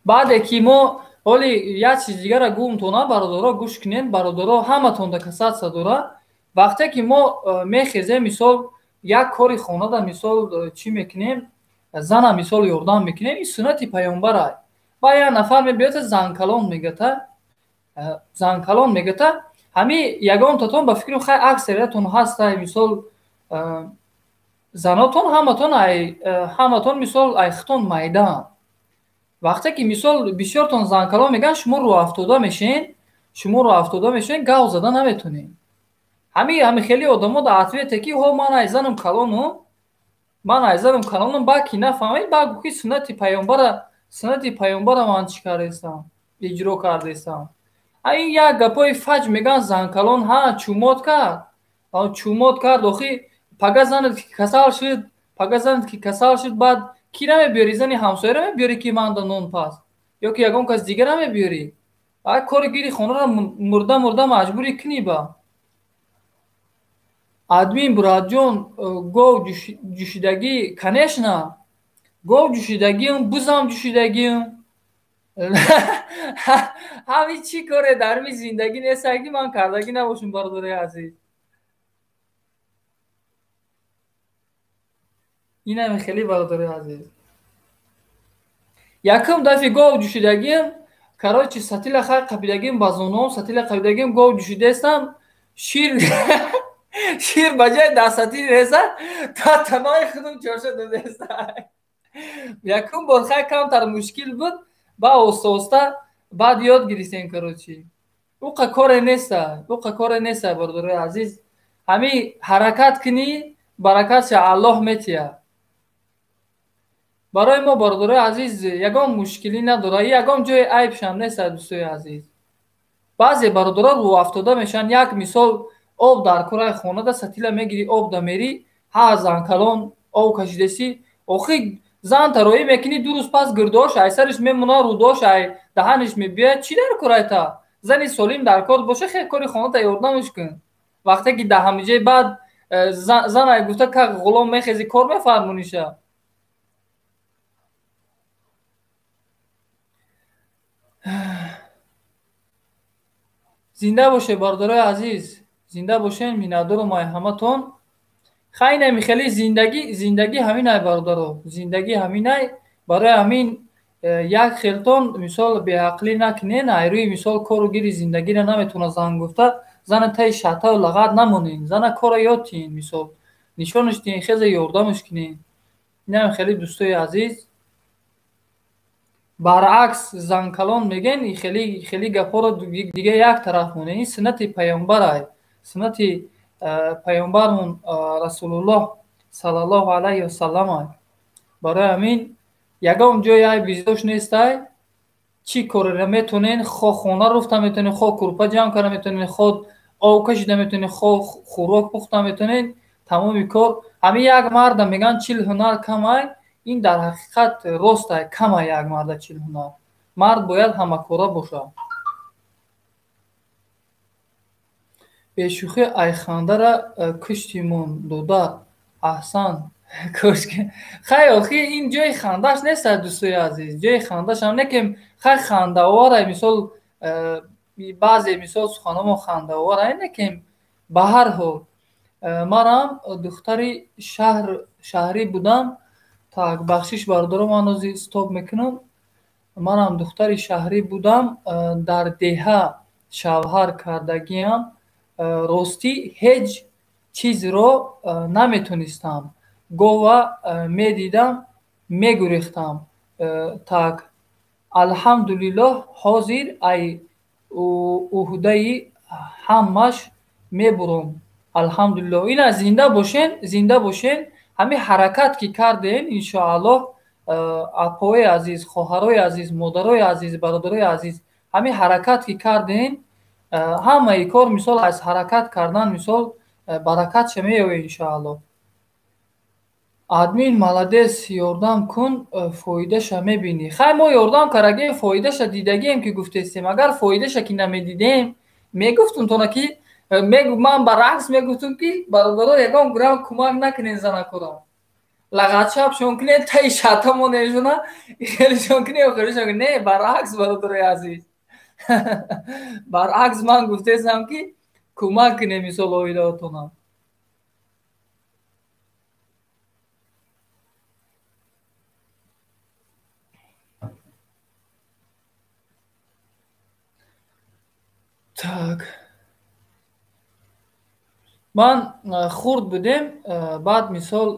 Баъде ки мо ҳоли як чиз дигарро гумтона, бародаро, гӯш кунед, бародаро, ҳаматонда касатса дора. Вақте ки мо мехезем, мисол як кори хонада, мисол чӣ мекунем, зана мисол ёрдам мекунем, ин суннати паёмбар. Ба як нафар мебиёд, занкалон мегата, занкалон мегата. Ҳами ягонтатон ба фикрам, хай аксариятон ҳастай, мисол занотон ҳаматон ай ҳаматон мисол ай хитон майдаанд. Вақте ки мисол бисёртон занкалон мегӯянд, шумо рӯафтода мешен, шумо рӯафтода мешен, гав зада наметонед. Ҳами хеле одамо дар ответе ки ҳо ман айзанам калонум, ман айзанам калонум, ба ки нафаҳмед, ба гӯ ки суннати паёмбара ман чӣ кардестам, иҷро кардестам. Ин як гапҳои фаҷ мегӯянд занкалон ҳа чумот кард, чумот кард, охи пага занат ки касал шуд, пага занат ки касал шуд, баъд ки намебиёри, зани ҳамсояро мебиёри ки манда нон пас, ё ки ягон кас дигара мебиёри. Кори гири хонаро мурда мурда маҷбурӣ кунӣ ба. Админ буратҷон гов ҷӯшидагӣ, конечно, гов ҷӯшидагиам, бузам ҷӯшидагиам. Ҳамин чӣ коре дар ми зиндагӣ нестае ки ман кардагӣ набошам, бародари азиз. Инаме хеле бародари азиз. Якум дафъи гов ҷӯшидагиам, короче, сатила хай қапидагиам ба зоноам, сатила қапидагиам, гов ҷӯшидаестам, шир шир ба ҷои дастсатил резад, та танои худам чорша додаеста. Якум бор хай камтар мушкил буд, ба оста оста баъд ёд гирифтем, короче. Уқа коре неста, уқа коре неста, бародарои азиз. Ҳами ҳаракат кунӣ, баракатша Аллоҳ метиҳад. Барои мо бародарои азиз ягон мушкилӣ надорад, ягон ҷои айбшам нест, дӯстои азиз. Баъзе бародаро рӯафтода мешаванд. Як мисол, об дар кораи хонада сатила мегирӣ, об да мерӣ, ҳа занкалон об кашидесӣ, охи зан тароӣ мекунӣ, ду рӯз пас гирдош ай сариш мемонад, рӯдош ай даҳаниш мебиёяд. Чӣ дар кораи та? Зани солим дар кор боша, хел кори хоната ёрдамаш кун. Вақте ки дар ҳамиҷаи баъд зан ай гуфта как ғулом мехези, кор мефармониша. Зинда бошед бародарои азиз, зинда бошед, миннатдорум ай ҳаматон. Хай инами хеле зиндагӣ, зиндагӣ ҳаминай бародаро, зиндагӣ ҳаминай. Барои ҳамин як хелтон мисол беақлӣ накунен, ай рӯи мисол кору гири зиндагиро наметавона зан гуфта, зана таи шатаву лағат намонен, зана кора ёд тиҳен, мисол нишонаш диҳен, хезе ёрдамаш кунен. Инам хеле дӯстои азиз. Баръакс занкалон мегӯян, хеле хеле гапҳоро дига як тараф монен. Ин суннати паёмбарай, суннати паёмбармон Расулуллоҳ саллаллоҳу алайҳи васалламай. Барои ҳамин ягон ҷое ай бездошт нестай, чӣ кореро метавонен, хо хона руфта метавонен, хо курпа ҷамъ карда метавонен, хо об кашида метавонен, хо хӯрок пухта метавонен. Тамоми кор ҳамин як марда мегӯянд 40 ҳунар камай, ин дар ҳақиқат ростай, камай як марда 40 ҳунар. Мард бояд ҳамакора бошад. Бешӯхӣ айхандара куштимон додар. Аҳсан. Хай охи ин ҷои хандаш нест, дӯстои азиз, ҷои хандаш ҳам не ки хай хандаоварай, мисол баъзе мисол суханомо хандаоварай, не ки ба ҳар ҳол манам духтари шаҳрӣ будам. Так, бахшиш бародаро, ман ҳозир стоп мекунам. Манам духтари шаҳрӣ будам, дар деҳа шавҳар кардагиам. Ростӣ ҳеҷ чизро наметонистам. Гова медидам, мегурехтам. Так, алҳамдулиллоҳ, ҳозир ай уҳдаи ҳамаш мебурам. Алҳамдулиллоҳ. Ина зинда бошен, зинда бошен. Ҳамин ҳаракат ки кардем, иншоаллоҳ, апои азиз, хоҳарои азиз, модарои азиз, бародарои азиз, ҳамин ҳаракат ки кардем, ҳамаи кор мисол аз ҳаракат кардан мисол баракатша меёвед иншоаллоҳ. Админ молодец, ёрдам кун, фоидаша мебинӣ. Хай мо ёрдам кардагием, фоидаша дидагием ки гуфтестем. Агар фоидаша ки намедидем, мегуфтум тона ки ман баръакс мегуфтум ки бародаро ягон гурам кӯмак накунен занакора. Лағатшабшон кунен, таи шата монешона, хелешон кунен, хелешон кунен. Не, баръакс бародарои азиз. Баръакс ман гуфтестам ки кӯмак кунем мисол оилаотона. Так. Ман хурд будем, баъд мисол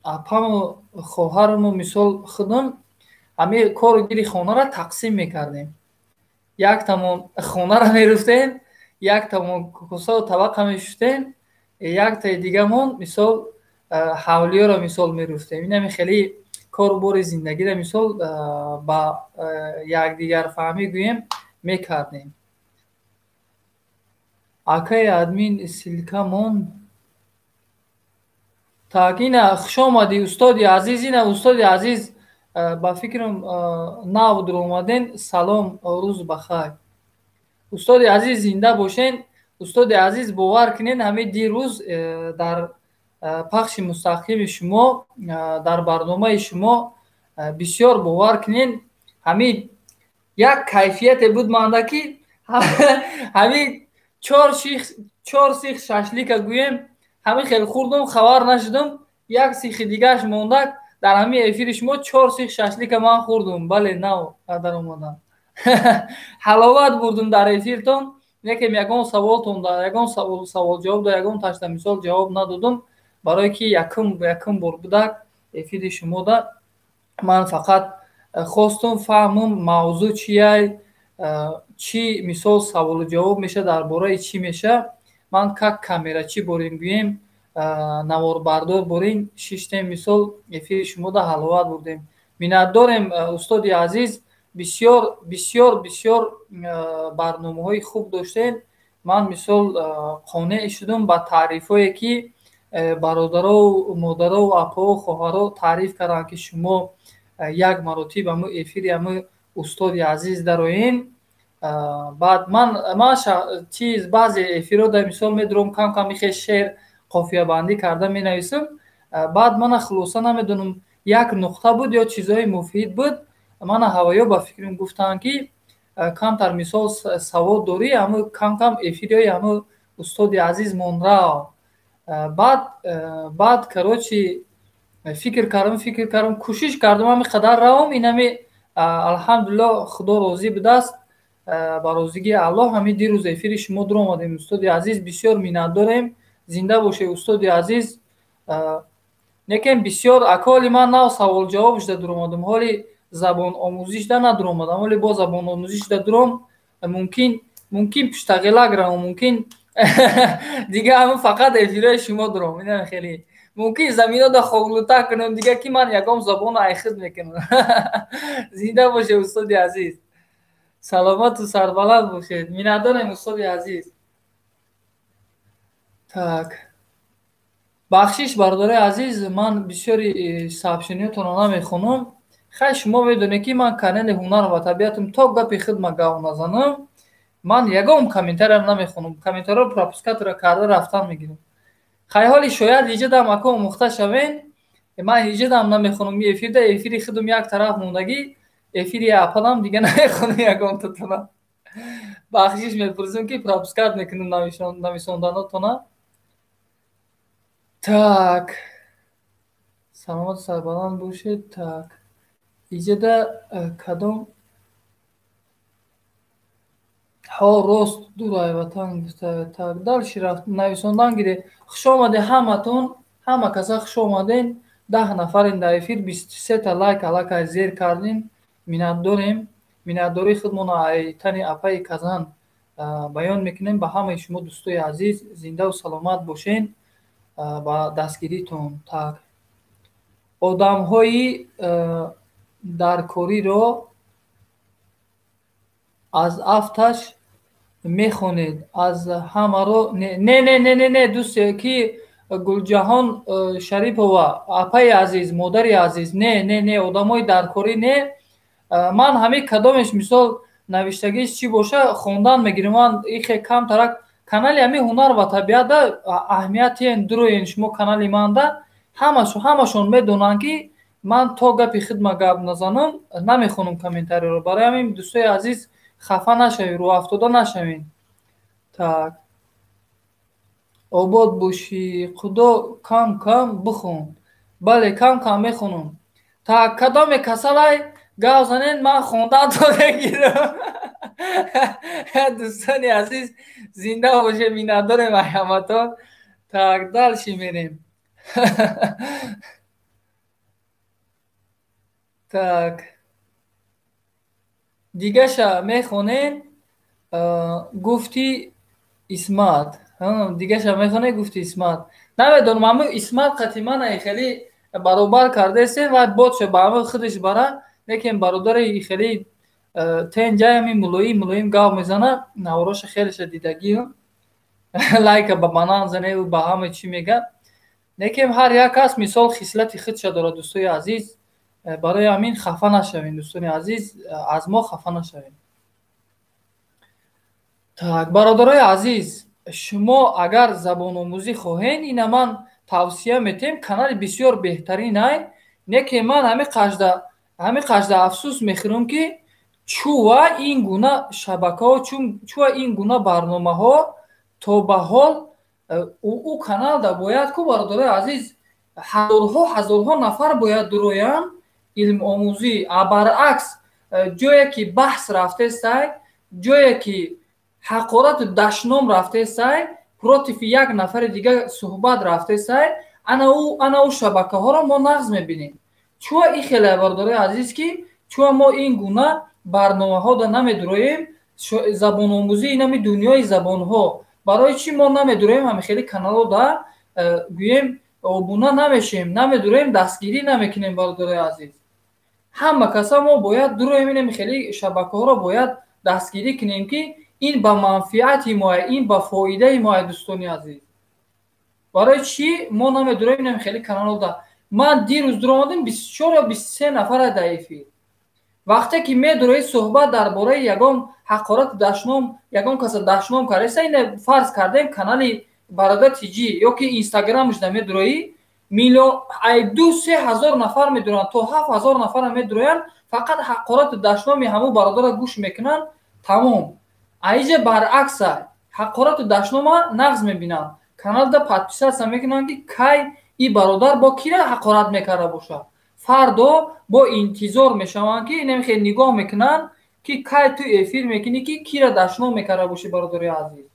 апаму хоҳарму мисол худам ҳамин кору гири хонаро тақсим мекардем. Як тамон хонаро меруфтем, Яктамон косаву табақа мешуштем, яктаи дигамон мисол ҳавлиёро мисол мерӯфтем. Инами хеле кору бори зиндагиро мисол ба якдигарфаҳмӣ гӯем мекардем. Акаи админ, ссылкамон. Так, ина, хуш омадӣ, устоди азиз. Ина, устоди азиз, ба фикрам, нав дуромаден. Салом, рӯз бахайр, устоди азиз, зинда бошен, устоди азиз. Бовар кунед, ҳамин дирӯз дар пахши мустақими шумо, дар барномаи шумо бисёр, бовар кунед, ҳамин як кайфияте буд манда, ки ҳамин чор сих шашлика гӯем, ҳамин хел хӯрдум, хабар нашудум, як сихи дигааш мондак. Дар ҳамин эфири шумо чор сих шашлика ман хӯрдум. Бале, нав даромадам, ҳаловат бурдум дар эфиртон. Лекин ягон саволтон, ягон саволҷавоб да, ягон ташта мисол ҷавоб надодум, барое ки якум бор будак эфири шумода. Ман фақат хостум фаҳмум, мавзӯъ чияй, чӣ мисол саволу ҷавоб меша, дар бораи чӣ меша. Ман как камерачӣ борем гӯем, наворбардор борем, шиштем, мисол эфири шумода ҳаловат бурдем. Миннатдорем, устоди азиз, бисёр, бисёр, бисёр барномаҳои хуб доштем. Ман мисол қонеъ шудум ба таърифҳое, ки бародарову модарову апаву хоҳаро таъриф карданд, ки шумо як маротиб ҳаму эфири ҳаму устоди азиз дароен. Баъд ман чиз, баъзе эфирҳо дар мисол медуром, кам кам ихе шеър қофиябандӣ карда менависам. Баъд мана хулоса намедонам, як нуқта буд ё чизҳои муфид буд. Мана ҳавоё ба фикрам гуфтанд, ки камтар мисол савод дорӣ, ҳаму кам кам эфирҳои ҳаму устоди азиз монрав. Баъд, короче, фикр кардам, фикр кардам, кӯшиш кардам, ҳами қадар равам. Инами, алҳамдулилло, Худо розӣ будааст, ба розигии Аллоҳ ҳамин дирӯз эфири шумо дуромадем. Устоди азиз, бисёр миннатдорем, зинда бошед, устоди азиз. Лекин бисёр аколи ман нав саволҷавоб шуда дуромадам, ҳоли забономӯзишда надуромадам. Ҳоли бо забономӯзишда дуром, мумкин пуштағелак равам, мумкин дига ҳамн фақат эфирҳои шумо дуром. Ина хеле мумкин заминода хоглута кунам дига, ки ман ягон забоно айхид мекунам. Зинда бошед, устоди азиз, саломату сарбаланд бошед. Миннатдорем, устоди азиз. Так, бахшиш, бародарои азиз, ман бисёри сообщениётонро намехонам. Хай, шумо медонед, ки ман канали «Ҳунар ва табиатам», то гапи хидма гав назанам, ман ягон комментариям намехонам, комментариро пропускать карда рафтан мегирам. Хай, ҳоли шояд иҷадам ако омӯхта шавен, ман иҷадам намехонам. Эфирда эфири худум як тараф мондагӣ, эфири ападам дига намехонам ягонтатона. Бахшиш мепурсам, ки пропускать мекунам нависонданотона. Так, саломату сарбаланд бошед. Так, иҷада кадом ҳо рост дурай ватан гуфта. Так, дальше рафт, нависондан гире. Хуш омадед ҳаматон, ҳама каса хуш омаден. 10 нафарин дар эфир, 23-та лайк аллакай зер кардем. Миннатдорем, миннатдории худмонро тани апаи казан баён мекунем ба ҳамаи шумо, дӯстои азиз. Зиндаву саломат бошен, ба дастгиритон. Так, одамҳои даркориро аз афташ мехонед, аз ҳамаро не, не, не, не, не. Дӯсте ки Гулҷаҳон Шарипова, апаи азиз, модари азиз, не, не, не, одамои даркорӣ не. Ман ҳамин кадомеш мисол навиштагиш чӣ боша, хондан мегирам. Ман ихе камтарак канали ҳамин «Ҳунар ва табиатда» аҳамиятиен дуроен. Шумо канали манда ҳамашон медонанд, ки ман то гапи хидма гап назанам, намехонам комментариро. Барои ҳамин, дӯстои азиз, хафа нашавед, рӯҳафтода нашавед. Так, обод бошӣ, Худо, кам кам бихон. Бале, кам кам мехонам. Так, кадоме касалай, гап занед, ман хондан то мегирам. Дӯстони азиз, зинда бошед, миннатдорем ай ҳаматон. Так, дальше мерем. Так, дигаша мехонем. Гуфтӣ. Исмат дигаша мехонӣ, гуфти Исмат. Намедонам, ҳамн Исмат қати мана хеле баробар кардаесем ва ботша ба ҳамн худаш бара, лекин бародари хеле тенҷаями мулоим мулоим гап мезана, навроша хелеша дидагиам. Лайка ба банан заневу ба ҳама чӣ мега. Лекин ҳар як кас мисол хислати худша дорад, дӯстои азиз. Барои ҳамин хафа нашавем, дӯстони азиз, аз мо хафа нашавем. Так, бародарои азиз, шумо агар забономӯзӣ хоҳед, ина ман тавсия метиҳем, канали бисёр беҳтарин ай, не ки ман ҳамин қажда афсӯс мехӯрам, ки чува ин гуна шабакаҳо, чува ин гуна барномаҳо то ба ҳол ӯ каналда бояд ку, бародарои азиз, ҳазорҳо ҳазорҳо нафар бояд дуроянд илмомӯзӣ. А баръакс, ҷое ки баҳс рафтестай, ҷое ки ҳақорату дашном рафтестай, против як нафари дигар суҳбат рафтестай, ана ӯ шабакаҳоро мо нағз мебинем. Чува ин хеле, бародарои азиз, ки чува мо ин гуна барномаҳода намедуроем, забономӯзӣ, инами дунёи забонҳо, барои чӣ мо намедуроем ҳами хели каналода, гӯем, обуна намешем, намедуроем, дастгирӣ намекунем, бародарои азиз? Ҳама каса мо бояд дуроем, инами хели шабакаҳоро бояд дастгирӣ кунем, ки ин ба манфиати моя, ин ба фоидаи моя, дӯстони азиз. Барои чӣ мо намедуроем инами хели каналода? Ман дирӯз дуромадем, 24 ё 23 нафара дар эфир. Вақте ки медуроӣ, суҳбат дар бораи ягон ҳақорату дашном, ягон каса дашном кардаеста, ина фарз кардем, канали бародар Тиҷӣ ё ки инстаграмашда медуроӣ, миллион ай 2-3 ҳазор нафар медуроянд, то 7000 нафара медуроянд, фақат ҳақорату дашноми ҳамун бародара гӯш мекунанд, тамом. Аиҷа баръакса, ҳақорату дашнома нағз мебинанд, каналда подписаться мекунанд, ки кай и бародар бо кира ҳақорат мекарда бошад. Фардо бо интизор мешаванд, ки инамихел нигоҳ мекунанд, ки кай ту эфир мекунӣ, ки кира дашном мекарда бошӣ. Бародари азиз,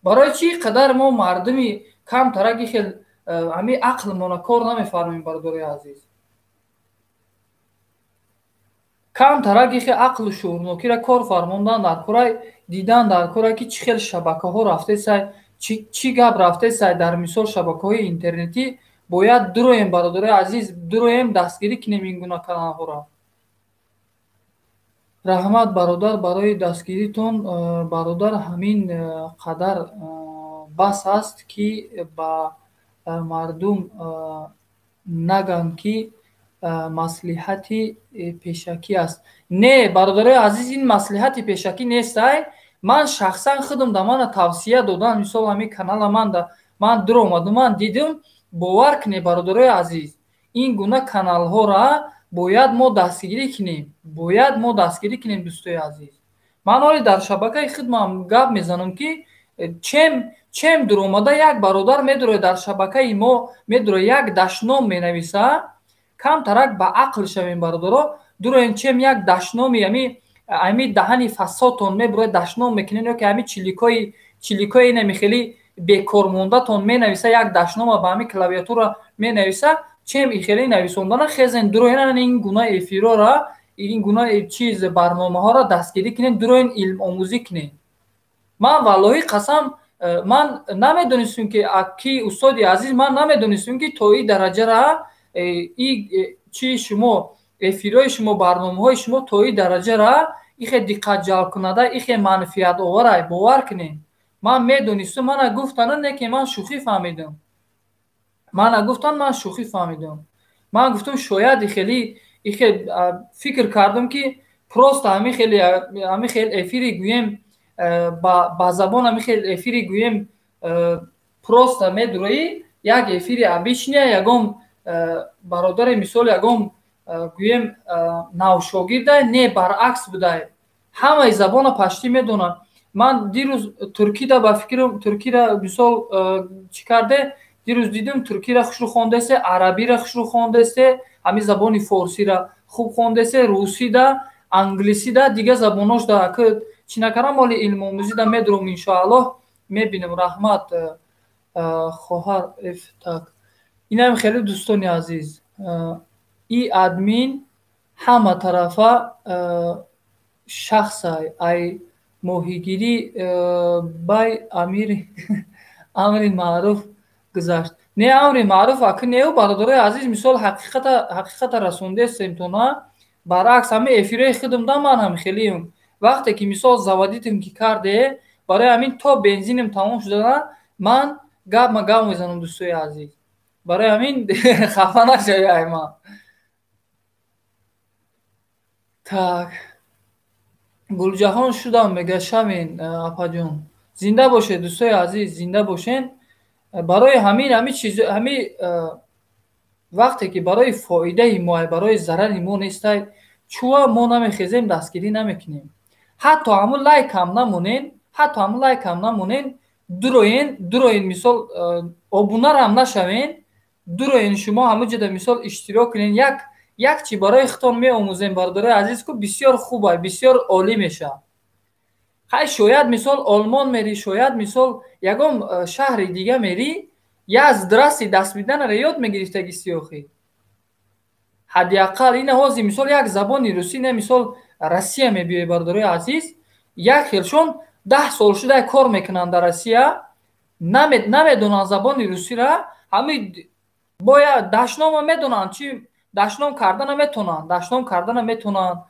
барои чӣ қадар мо мардуми камтараки хел ҳамин ақлмона кор намефармем, бародари азиз? Камтараки хел ақлу шуурнокиро кор фармондан дар кора, дидан дар кора, ки чӣ хел шабакаҳо рафтесай, чӣ гап рафтесай. Дар мисол шабакаҳои интернетӣ бояд дуроем, бародарои азиз, дуроем, дастгирӣ кунем ин гуна каналҳоро. Раҳмат, бародар, барои дастгиритон. Бародар, ҳамин қадар бас аст, ки ба мардум нагӯянд, ки маслиҳати пешакӣ аст. Не, бародарои азиз, ин маслиҳати пешакӣ нестай. Ман шахсан худам да мана тавсия додан, мисол, ҳамин канала ман дуромадум, ман дидум. Бовар кунед, бародарои азиз, ин гуна каналҳоро бояд мо дастгирӣ кунем, бояд мо дастгирӣ кунем, дӯстои азиз. Ман ҳоле дар шабакаи худмам гап мезанам, ки чем дуромада як бародар медурояд дар шабакаи мо, медурояд, як дашном менависа. Камтарак ба ақл шавем, бародаро, дуроем, чем як дашноми ами даҳани фасодтон мебурояд, дашном мекунен, ё ки ами чиликои инами хели бекормондатон менависа, як дашнома ба ҳами клавиатура менависа, чем и хели нависондана хезен, дуроен, ин гуна эфирора, ин гуна чиз барномаҳоро дастгирӣ кунен, дуроен, илмомӯзӣ кунен. Ман валлоҳи қасам, ман намедонистем, ки устоди азиз, ман намедонистем, ки то и дараҷара и чи шумо, эфирҳои шумо, барномаҳои шумо то и дараҷара ихе диққатҷалбкунанда, ихе манфиатоварай. Бовар кунед, ман медонистум, мана гуфтана, не ки ман шӯхӣ фаҳмидам. Мана гуфтан, ман шӯхӣ фаҳмидам. Ман гуфтам, шояд хеле ихе фикр кардам, ки просто ҳамин хел эфири, гӯем, ба забон ҳамин хел эфири, гӯем, просто медуроӣ, як эфири обычный, ягон бародари, мисол, ягон, гӯем, навшогирда. Не, баръакс будай, ҳамаи забона почти медонам. Ман дирӯз туркида, ба фикрам, туркира, мисол, чӣ карде, дирӯз дидум, туркира хушрӯ хондесе, арабира хушрӯ хондесе, ҳамин забони форсира хуб хондесе, русида, англисида, дигар забоношда ки чӣ накардам. Оли илмомӯзида медурам, иншоаллоҳ, мебинам. Раҳмат, хоҳар. Так, инам хеле, дӯстони азиз, и админ ҳама тарафа шахсай ай. Моҳигирӣ бай амир амри маъруф гузашт. Не, амри маъруф аки неу, бародарои азиз, мисол ҳақиқата расондестем тона. Баръакс, ҳамин эфирҳои худам да ман ҳам хелиам. Вақте ки мисол заводить м ки карде, барои ҳамин то бензинам тамом шудана ман гапма гап мезанам, дӯстои азиз. Барои ҳамин хафа нашавӣ ай ман. Так. Гулҷаҳон шудам, мега, шавен, апаҷон. Зинда бошед, дӯстои азиз, зинда бошен. Барои ҳамин ҳами чиз, ҳами вақте ки барои фоидаи мо, барои зарари мо нестай, чӯа мо намехезем, дастгирӣ намекунем. Ҳатто ҳамун лайкам намонен, ҳатто ҳамун лайкам намонен, дуроен, дуроен, мисол обунарам нашавен, дуроен, шумо ҳамун ҷода мисол иштирок кунен, як чи барои худтон меомӯзем, бародарои азиз, ку бисёр хубай, бисёр олӣ мешавад. Хай, шояд мисол Олмон мерӣ, шояд мисол ягон шаҳри дига мерӣ, я здрасте до свидания ро ёд мегирифтаги сиёхӣ. Ҳадди ақал ина ҳозир мисол як забони русӣ не, мисол Россия мебиёй, бародарои азиз, як хелшон 10 сол шуда кор мекунанд дар Россия, намедонанд забони русиро, ҳамин бояд дашнома медонанд, чи дашном карда наметонанд, дашном карда наметонанд.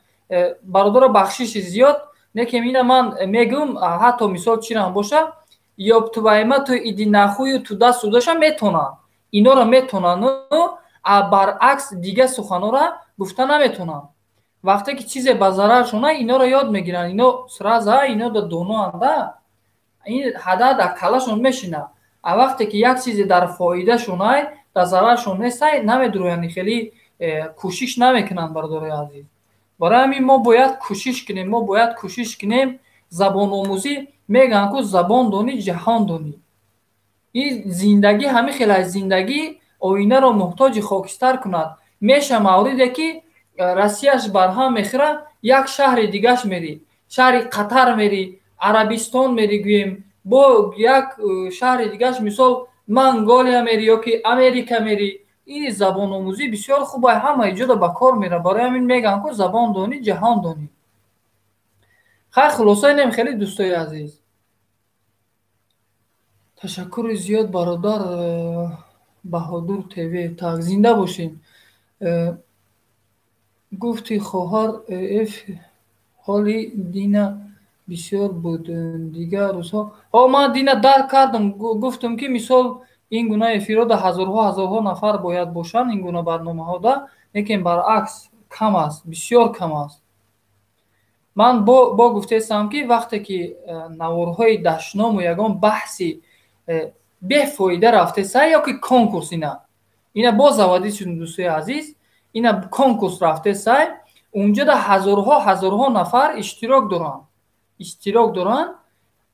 Бародаро, бахшиши зиёд, лекин ина ман мегӯм, ҳатто мисол чирам боша, ёб твою мать, иди нахуй, туда-сюда ша метонанд, инора метонанд, а баръакс дига суханора гуфта наметонанд. Вақте ки чизе ба зараршона, инора ёд мегиранд, ино сразу ино да доноанда, ин ҳада дар каллашон мешинад. А вақте ки як чизе дар фоидашонай, дар зараршон нестай, намедуроянд, хеле кӯшиш намекунанд, бародарои азиз. Барои ҳамин мо бояд кӯшиш кунем, мо бояд кӯшиш кунем. Забономӯзӣ мегӯянд ку, забон донӣ, ҷаҳон донӣ. Ин зиндагӣ ҳамин хел аст, зиндагӣ оинаро муҳтоҷи хокистар кунад. Меша мавриде ки Россияш барҳам мехӯрад, як шаҳри дигаш мерӣ, шаҳри Қатар мерӣ, Арабистон мерӣ, гӯем, бо як шаҳри дигаш, мисол Монголия мерӣ ё ки Америка мерӣ. Ин забономӯзӣ бисёр хуб, ҳамаи ҷода ба кор меравад. Барои ҳамин мегӯянд ку, забон донӣ, ҷаҳон донӣ. Хай, хулоса инем хеле, дӯстои азиз. Ташаккури зиёд, бародар Баҳодур ТВ. Так, зинда бошем. Гуфти хоҳар, эф ҳоли дина бисёр буд, дигар рӯзҳо. Ҳо, ман дина дарк кардам, гуфтам ки мисол ин гуна эфирҳо да ҳазорҳо ҳазорҳо нафар бояд бошанд, ин гуна барномаҳо да, лекин баръакс кам аст, бисёр кам аст. Ман бо гуфтаистам ки вақте ки наворҳои дашному ягон баҳси бефоида рафтеса ё ки конкурс, ина боз заводить шуд, дӯстои азиз, ина конкурс рафтесай, унҷо да ҳазорҳо ҳазорҳо нафар иштирок доранд, иштирок доранд.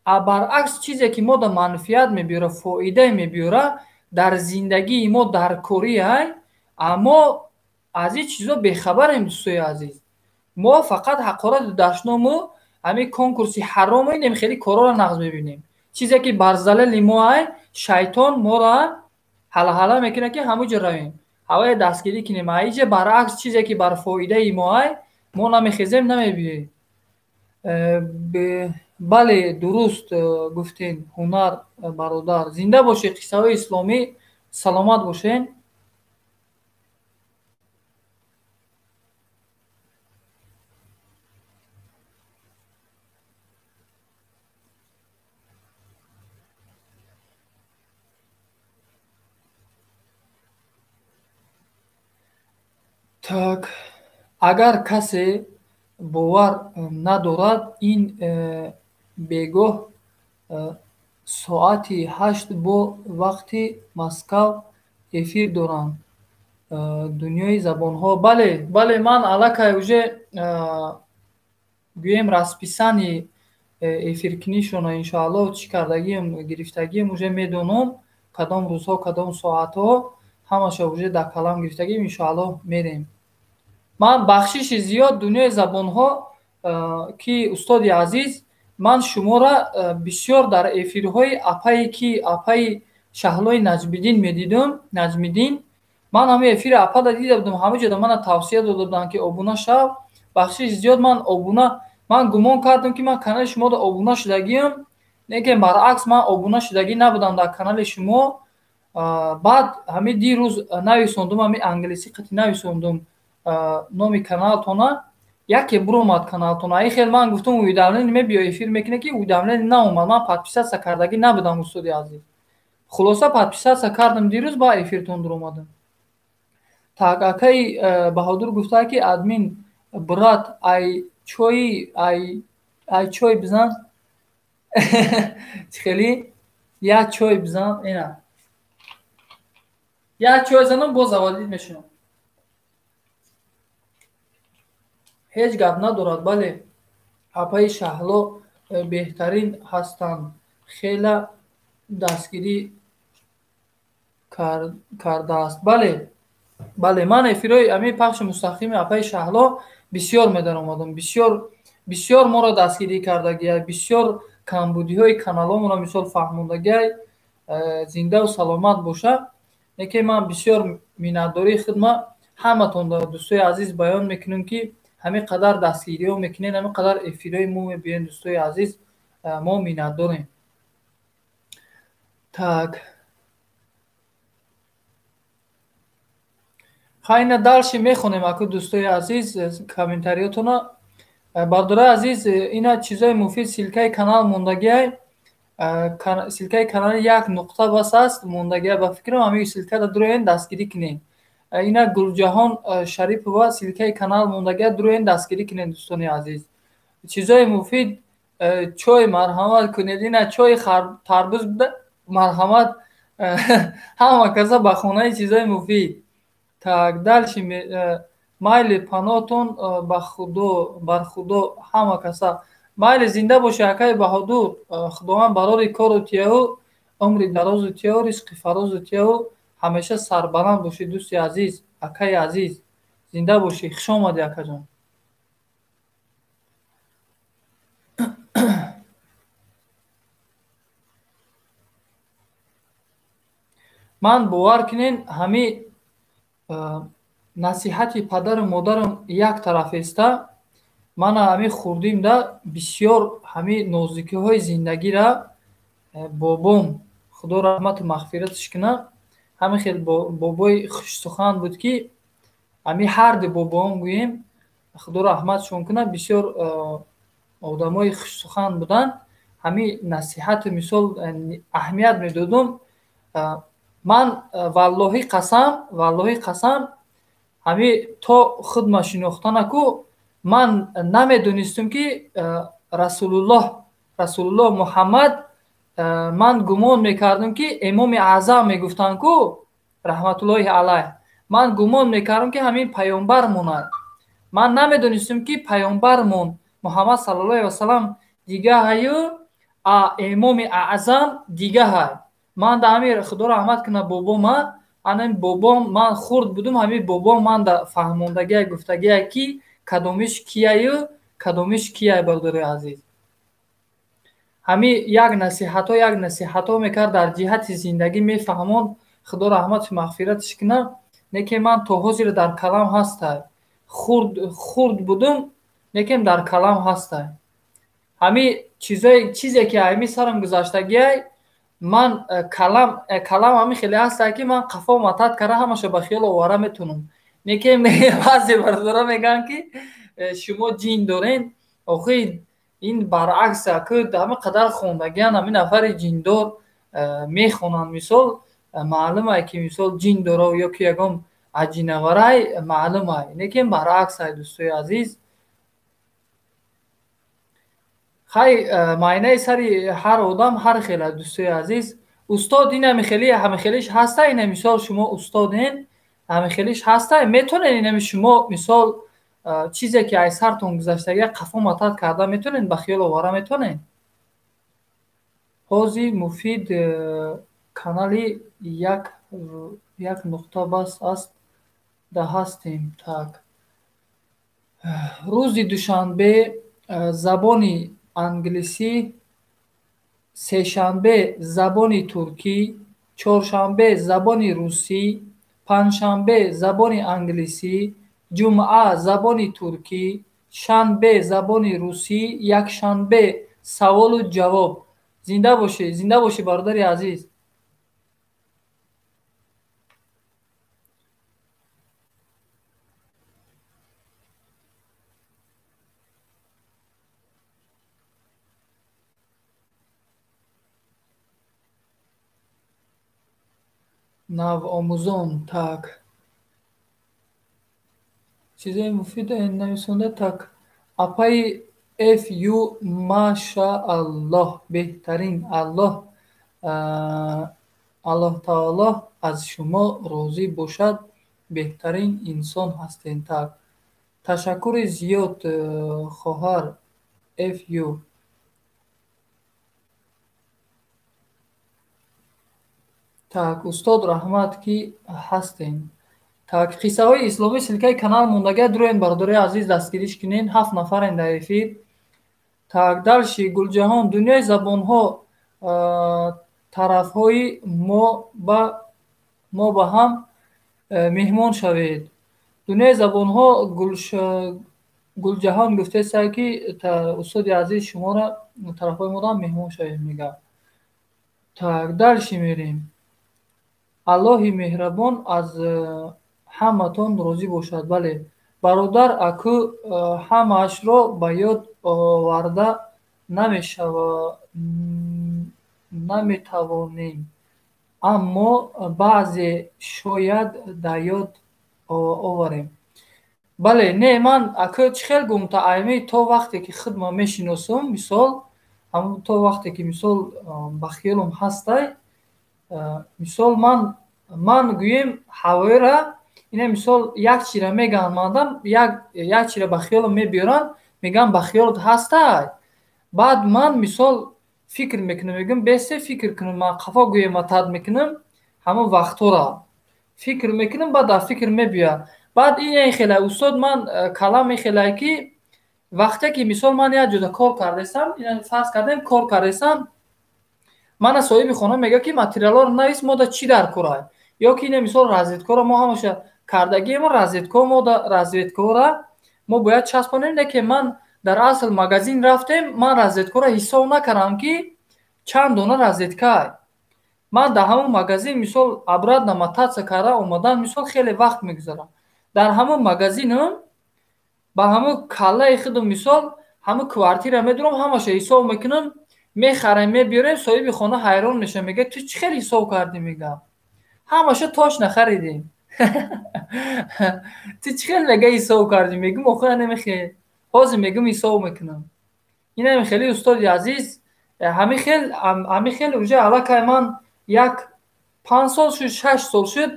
А баръакс чизе ки мо да манфиат мебиёра, фоида мебиёра, дар зиндагии мо дар корӣ ай, аммо аз ин чизо бехабарем, дӯстои азиз. Мо фақат ҳақорати дашному ҳамин конкурси ҳарому инем хеле корҳоро нағз мебинем. Чизе ки бар залали мо ай, шайтон моро ҳалаҳала мекунад ки ҳамон ҷо равем, ҳавае дастгирӣ кунем. А иҷа баръакс чизе ки бар фоидаи мо ай, мо намехезем, намебиёем. Бале, дуруст гуфтем, ҳунар бародар. Зинда бошед, қиссаҳои исломӣ, саломат бошед. Так, агар касе бовар надорад, ин бегоҳ соати 8 бо вақти Москав эфир доранд. Дунёи забонҳо. Бале, бале, ман аллакай уже гӯем расписание эфиркунишона иншоаллоҳ чӣ кардагиам, гирифтагиам, уже медонам кадом рӯзҳо, кадом соатҳо, ҳамаша уже дар калам гирифтагиам, иншоаллоҳ мерем. Ман бахшиши зиёд, дунёи забонҳо, ки устоди азиз, ман шуморо бисёр дар эфирҳои апае ки апаи Шаҳлои Наҷмиддин медидум, Наҷмиддин, ман ҳамин эфири апада дида будам, ҳамон ҷода мана тавсия дода буданд ки обуна шав. Бахшиши зиёд, ман обуна Ман гумон кардам, ки ман канали шуморо обуна шудагиам, лекин баръакс ман обуна шудагӣ набудам дар канали шумо. Баъд ҳамин дирӯз нависондум, ҳамин англисӣ қати нависондум номи каналтона, яке буромад каналтона. Ин хел ман гуфтам, уведомление мебиё, эфир мекунӣ, ки уведомление наомад. Ман подписаться кардагӣ набудам, устоди азиз. Хулоса, подписаться кардам дирӯз, ба эфиртон дуромадам. Так, акаи Баҳодур гуфта, ки админ брат, ай чои, ай чой бизан, чӣ хелӣ, як чой бизан, ина як чой занам, боз заводить мешавам. Ҳеҷ гап надорад. Бале, апаи Шаҳло беҳтарин ҳастанд, хела дастгирӣ кардааст. Бале, бале, ман эфирҳои ҳамин пахши мустақими апаи Шаҳло бисёр медаромадам, бисёр бисёр моро дастгирӣ кардагиай, бисёр камбудиҳои каналҳомонро мисол фаҳмондагиай. Зиндаву саломат боша. Лекин ман бисёр миннатдории худма ҳаматон, дӯстои азиз, баён мекунем, ки ҳамин қадар дастгириҳо мекунед, ҳамин қадар эфирҳои мо мебиёед, дӯстои азиз, мо миннатдорем. Так, хайна, дальше мехонем, аку, дӯстои азиз, комментариётона. Бардораи азиз, ина чизои муфид, ссылкаи канал мондагиай, ссылкаи канали як нуқта бас аст мондагиай. Ба фикрам, ҳамин ссылкада дуроен, дастгирӣ кунед. Ина Гулҷаҳон Шарипова ссылкаи канал мондагиай, дуроен, дастгирӣ кунед, дӯстони азиз. Чизои муфид, чой марҳамат кунед, ина чои тарбуз буда, марҳамат, ҳама каса ба хонаи чизои муфид. Так, дальше. Майли, панотон ба худо, бар худо, ҳама каса майли. Зинда боши, акаи Баҳодур. Худованд барори кору тияву, умри дарозу тияву, ризқи фарозу тияву, ҳамеша сарбаланд бошӣ, дӯсти азиз, акаи азиз, зинда бошӣ. Хуш омадӣ, акаҷон. Ман, бовар кунед, ҳамин насиҳати падару модарам як тараф эста, мана ҳамин хурдимда бисёр ҳамин нозикиҳои зиндагира бобом, худо раҳмату мағфираташ кунад, ҳамин хел бобои хушсухан буд, ки ҳамин ҳарду бобоам гӯем, худо раҳматшон кунад, бисёр одамои хушсухан буданд. Ҳамин насиҳату мисол аҳамият медодум. Ман, валлоҳи қасам, валлоҳи қасам, ҳамин то худма шинохтанаку ман намедонистум, ки Расулуллоҳ Муҳаммад. Ман гумон мекардам, ки Имоми Аъзам мегуфтанд ку, раҳматуллоҳи алайҳ, ман гумон мекардам, ки ҳамин паёмбар монад. Ман намедонистам, ки паёмбармон Муҳаммад саллаллоҳу алайҳи васалам дигаҳаю, а Имоми Аъзам дигаҳай. Ман да ҳамин, худо раҳмат кунад бобома, анами бобом, ман хурд будум, ҳамин бобом ман да фаҳмондагия, гуфтагия, ки кадомиш кияю, кадомиш кияй. Бародари азиз, ҳамин як насиҳатҳо, як насиҳатҳо мекард, дар ҷиҳати зиндагӣ мефаҳмонд, худо раҳмату мағфираташ кунад. Лекин ман то ҳозир дар калам ҳастай. Хурд хурд будум, лекин дар калам ҳастай ҳамин чизое, чизе ки ҳамин сарам гузаштагиай. Ман калам ҳамин хеле ҳастай, ки ман қафо матат карда, ҳамаша ба хиёл овара метавонам. Лекин баъзе бародаро мегӯянд, ки шумо ҷин дорен. Охи, ин баръакс, ки ҳамин қадар хондагиан, ҳамин нафари ҷиндор мехонанд, мисол, маълумае, ки мисол ҷин доро ё ки ягон аҷинаварай, маълумай. Лекин баръаксай, дӯстои азиз. Хай, маънаи сари ҳар одам ҳар хела, дӯстои азиз. Устод, ин ҳамихели, ҳамихелиш ҳаста, ина мисол шумо устоден, ҳамихелиш ҳаста, метавонед инами шумо мисол чизе ки аз сартон гузаштагия қафо матат карда метавонед, ба хиёл овара метавонед? Ҳози муфид канали як нуқта бас аст да ҳастем. Так, рӯзи душанбе забони англисӣ, сешанбе забони туркӣ, чоршанбе забони русӣ, панҷшанбе забони англисӣ, ҷумъа забони туркӣ. Шанбе забони русӣ, якшанбе саволу ҷавоб. Зинда бошӣ, зинда бошӣ, бародари азиз. Навомӯзон, так. Чизои муфид нависонда, так. Апаи Фю, машааллоҳ, беҳтарин. Аллоҳ таоло аз шумо розӣ бошад, беҳтарин инсон ҳастед. Так. Ташаккури зиёд, хоҳар Фю. Так, устод, раҳмат, ки ҳастем. Так, қиссаҳои исломӣ ссылкаи канал мондагия, дуроен, бародарои азиз, дастгириш кунен. 7 нафарен дар эфир. Так, дальше Гулҷаҳон, дунёи забонҳо, тарафҳои мо ба ҳам меҳмон шавед. Дунёи забонҳо, Гулҷаҳон гуфтеста, ки устоди азиз, шуморо тарафҳои мо ҳам меҳмон шавед, мегӯяд. Так, дальше мерем. Аллоҳи меҳрабон аз ҳаматон розӣ бошад. Бале, бародар, аку ҳамаашро ба ёд оварда наметавонем, аммо баъзе шояд дар ёд оварем. Бале, не, ман аку чӣ хел гум, та айми то вақте ки худма мешиносум, мисол, ҳамун то вақте ки, мисол, ба хиёлам ҳастай, мисол, ман гӯем ҳавоира, ина, мисол, як чира мегӯянд мардам, як чира ба хиёлам мебиёранд, мегӯянд, ба хиёлат ҳастай. Баъд ман, мисол, фикр мекунам, мегӯям, бесе фикр кунам, ман қафо гӯем тад мекунам, ҳамон вақтҳоро фикр мекунам, баъд дар фикр мебиёяд. Баъд ин хеле, устод, ман калам мехелае, ки вақте ки, мисол, ман як ҷода кор кардесам, фарз кардем, кор кардесам, мана соҳиби хона мегӯяд, ки материалҳоро навис, мода чӣ дар корай, ё ки ина, мисол, розеткаро мо ҳамаша кардагиемо, розетка мода, розеткаро мо бояд часпонем, лекин ман дар асл магазин рафтем, ман розеткаро ҳисоб накардам, ки чанд дона розеткай. Ман дар ҳамон магазин, мисол, обратно мотаться карда омадан, мисол, хеле вақт мегузарам. Дар ҳамон магазинам ба ҳамон каллаи худам, мисол, ҳамон квартира медурам, ҳамаша ҳисоб мекунам, мехарем, мебиёрем. Соҳиби хона ҳайрон мешавад, мегӯяд, ту чӣ хел ҳисоб кардӣ? Мегӯям, ҳамаша точно харидем. Ту чӣ хел, мега, ҳисоб кардӣ? Мегӯм, охир намехел, ҳозир, мегӯм, ҳисоб мекунам. Инами хеле, устоди азиз, ҳамин хел уже аллакай ман як 5 сол шуд, 6 сол шуд,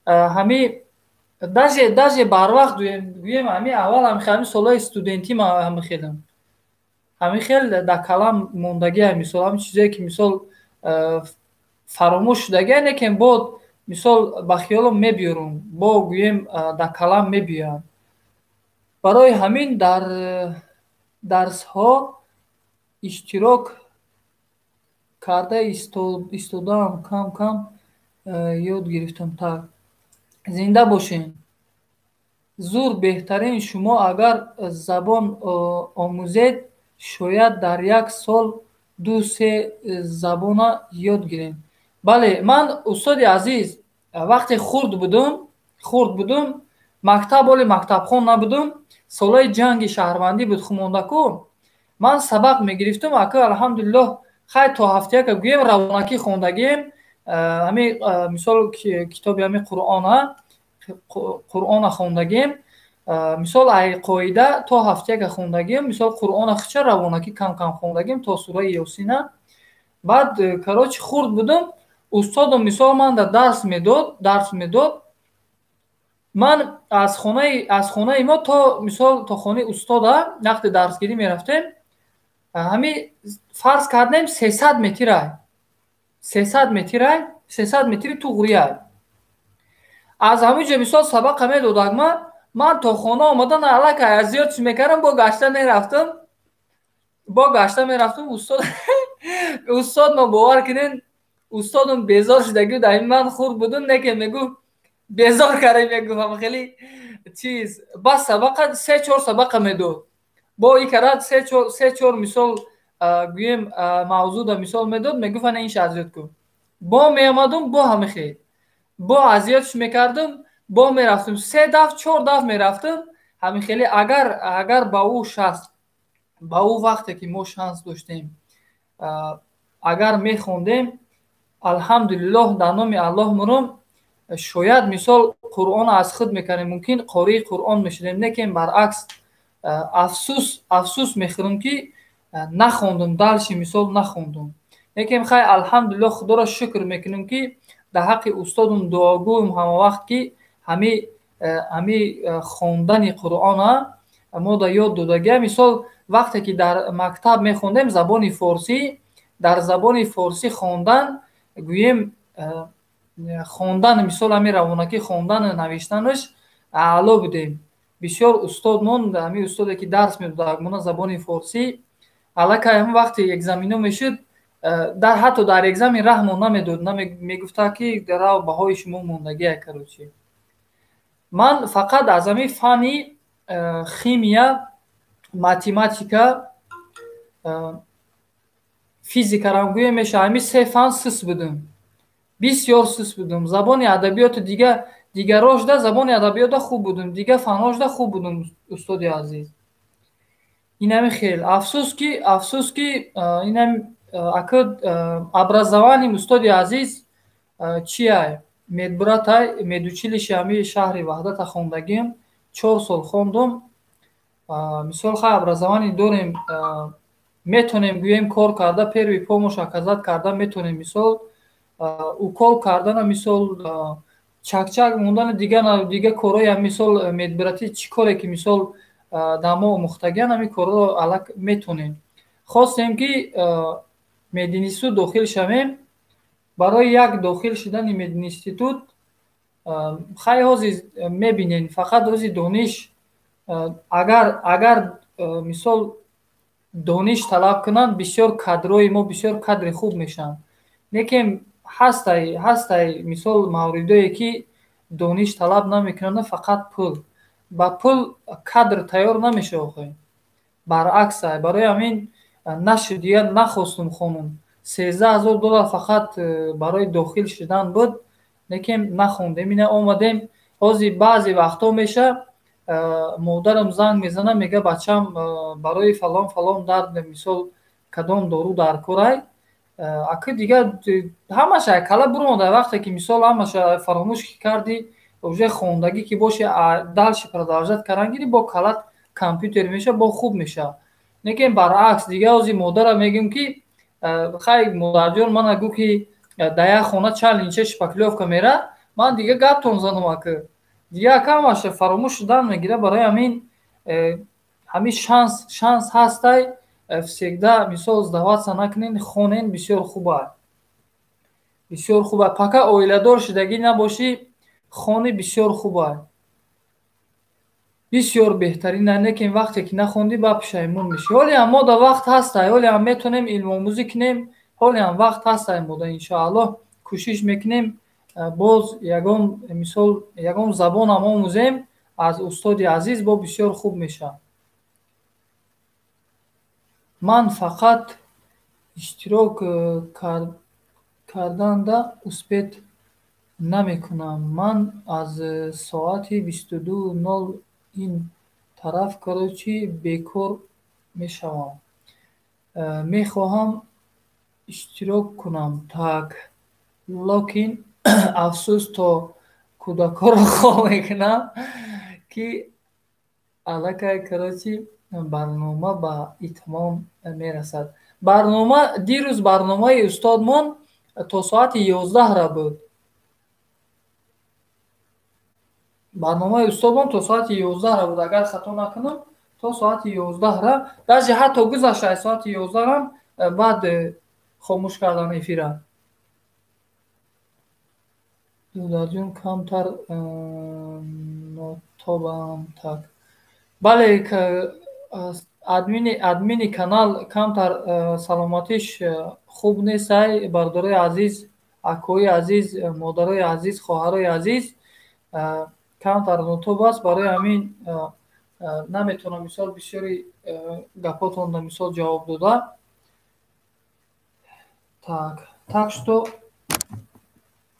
ҳами даже барвақт гӯем, ҳами аввал ҳами солҳои студентӣ ма ҳами хелам, ҳамин хел дар калам мондагия, мисол, ҳамин чизое ки, мисол, фаромӯш шудагия, лекин бо, мисол, ба хиёлам мебиёрум, бо гӯем, дар калам мебиёям. Барои ҳамин дар дарсҳо иштирок карда истодаам, кам кам ёд гирифтам. Так, зинда бошем, зур, беҳтарин. Шумо агар забон омӯзед, шояд дар як сол ду се забона ёд гирем. Бале, ман, устоди азиз, вақте хурд будум, мактаб, оли мактабхон набудум, солҳои ҷанги шаҳрвандӣ буд, хумондаку, ман сабақ мегирифтум, ака, алҳамдулиллоҳ, хай, то ҳафтаяка гӯем, равонакӣ хондагием, ҳами, мисол, китоби ҳами Қуръона хондагием, мисол, ай қоида то ҳафтаяка хондагием, мисол, Қуръона хича равонакӣ кам кам хондагием то сураи Ёсина. Баъд, короче, хурд будум, устодам, мисол, ман да дарс медод. Ман аз хонаи мо то, мисол, то хонаи устода вақте дарсгирӣ мерафтем, ҳами фарз кардем, 300 метрай, 300 метрай, 300 метри туғрияй. Аз ҳамин ҷо, мисол, сабақа медодак, ман то хона омадан аллакай аз зиёд чӣ мекардам, бо гашта мерафтам. Устод, ма бовар кунед, устодам безор шудагӣ дар ин, ман хурд будум, неке мегуфт, безор кардем, мегуфт, хеле чиз, бас, сабақа се чор сабақа медод. Бо и карад се чор мисол, гӯем, мавзӯъда мисол медод, мегуфт: ана инша азёд кун. Бо меомадум, бо ҳами хел, бо азёдш мекардум, бо мерафтум, се дафъ, чор дафъ мерафтум, ҳамин хеле. Агар ба ӯ шахс, ба ӯ вақте ки мо шанс доштем, агар мехондем, алҳамдулиллоҳ, дар номи Аллоҳ мурум, шояд, мисол, Қуръон аз худ мекардем, мумкин қории Қуръон мешудем. Лекин баръакс, афсӯс, афсӯс мехӯрам, ки нахондум дальше, мисол, нахондум. Лекин хай, алҳамдулиллоҳ, Худоро шукр мекунем, ки дар ҳаққи устодум дуогӯем ҳамавақт, ки ҳами хондани Қуръона мо да ёд додагия. Мисол, вақте ки дар мактаб мехондем забони форсӣ, дар забони форсӣ хондан, гӯем, хондан, мисол, ҳами равонакӣ хондану навиштанаш аъло будем. Бисёр устодмон, ҳами устоде ки дарс медод мона забони форсӣ, аллакай ҳамн вақте экзамено мешуд, дар ҳатто дар экзамен раҳмон намедод, мегуфта, ки рав, баҳои шумо мондагия. Короче, ман фақат аз ҳамин фанни химия, математика, физикарам гӯем меша, ҳамин се фан сус будум, бисёр сус будум. Забони адабиёту дига дигарошда, забони адабиётда хуб будум, дига фанҳошда хуб будум, устоди азиз. Инами хел, афсӯс, ки инам ака образованием, устоди азиз, чиай, медбратай, медучилище ҳами шаҳри Ваҳдата хондагим, 4 сол хондум. Мисол, хай, образование дорем, метонем, гӯем, кор карда, первый помощь оказать карда метонем, мисол, укол кардана, мисол, чакчак мондани, дига корҳоя, мисол, медбратӣ, чӣ коре ки, мисол, дар мо омӯхтагиан, ҳамин корҳоро аллак метонем. Хостем, ки мединститут дохил шавем. Барои як дохил шудани мединститут, хай, ҳозир мебинем, фақат ҳози дониш, агар, мисол, дониш талаб кунанд, бисёр кадрои мо бисёр кадри хуб мешаванд. Лекин ҳастай, мисол, мавридое, ки дониш талаб намекунанд, фақат пул. Ба пул кадр тайёр намешава, охе, баръакс. Барои ҳамин нашуд, дигар нахостум хонум. 13 000 доллар фақат барои дохил шудан буд, лекин нахондем. Ина омадем. Ҳозир баъзе вақтҳо меша, модарам занг мезанад, мега: «Бачам, барои фалон фалон дард, мисол, кадом дору дар корай?» Ака, дигар ҳамаша кала буромада. Вақте ки, мисол, ҳамаша фаромӯш кардӣ, уже хондагӣ ки боши, дальше продолжать кардан гирӣ, бо калат компютер меша, бо хуб мешавад. Лекин баръакс, дигар ҳозир модарам мегӯм, ки хай, модарҷон, мана гӯ, ки дар як хона чанд линча шпаклёвка мера, ман дига гаптон занам. Ака, дигар ака, ҳамаша фаромӯш шудан мегирад. Барои ҳамин ҳамин шанс ҳастай, всегда, мисол, сдаваться накунен, хонен, бисёр хуба, бисёр хуба. Пока оиладор шудагӣ набошӣ, хони, бисёр хуба, бисёр беҳтарин. Лекин вақте ки нахондӣ, ба пушаймон мешӣ. Ҳоле ҳам мо да вақт ҳастай, ҳоле ҳам метавонем илмомӯзӣ кунем, ҳоле ҳам вақт ҳастай мода. Иншоаллоҳ, кӯшиш мекунем, боз ягон, мисол, ягон забонам омӯзем аз устоди азиз, бо бисёр хуб мешавад. Ман фақат иштирок карданда успеть намекунам. Ман аз соати 22:00 ин тараф, короче, бекор мешавам. Мехоҳам иштирок кунам, так, лекин афсӯс, то кӯдакҳоро хоб мекунам, ки аллакай, короче, барнома ба итмом мерасад. Барнома дирӯз, барномаи устодмон то соати 11-ра буд. Барномаи устодмон то соати 11-ра буд, агар хато накунам, то соати 11-ра, даже ҳатто гузашта аз соати 11-ам, баъд хомӯш кардан эфира. Додарҷон, камтар нотобам, так. Бале, админи канал камтар саломатиш хуб нестай. Бародарои азиз, акои азиз, модарои азиз, хоҳарои азиз, камтар нотоб аст, барои ҳамин. Наметавонам мисол бисёри гапотонда мисол ҷавоб дода. Так, так что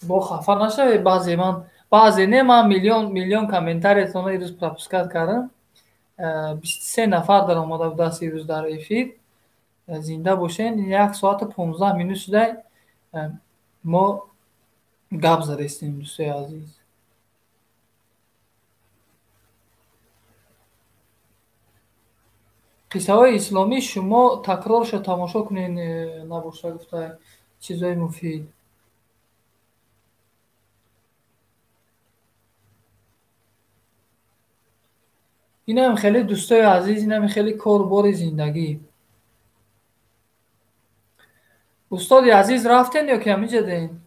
бо хафа нашавед, баъзе ман, баъзе не, ман миллион миллион комментариятонро ирӯз пропускать кардам. 23 нафар даромада будааст ирӯз дар эфир. Зинда бошен. 1 соату 15 минут шудай мо гап задестем, дӯстои азиз. Қиссаҳои исломӣ шумо такроршо тамошо кунед, набошад, гуфта, чизои муфид. Инам хеле, дӯстои азиз, инам хеле кору бори зиндагӣ. Устоди азиз, рафтен ё ки ҳаминҷа ден?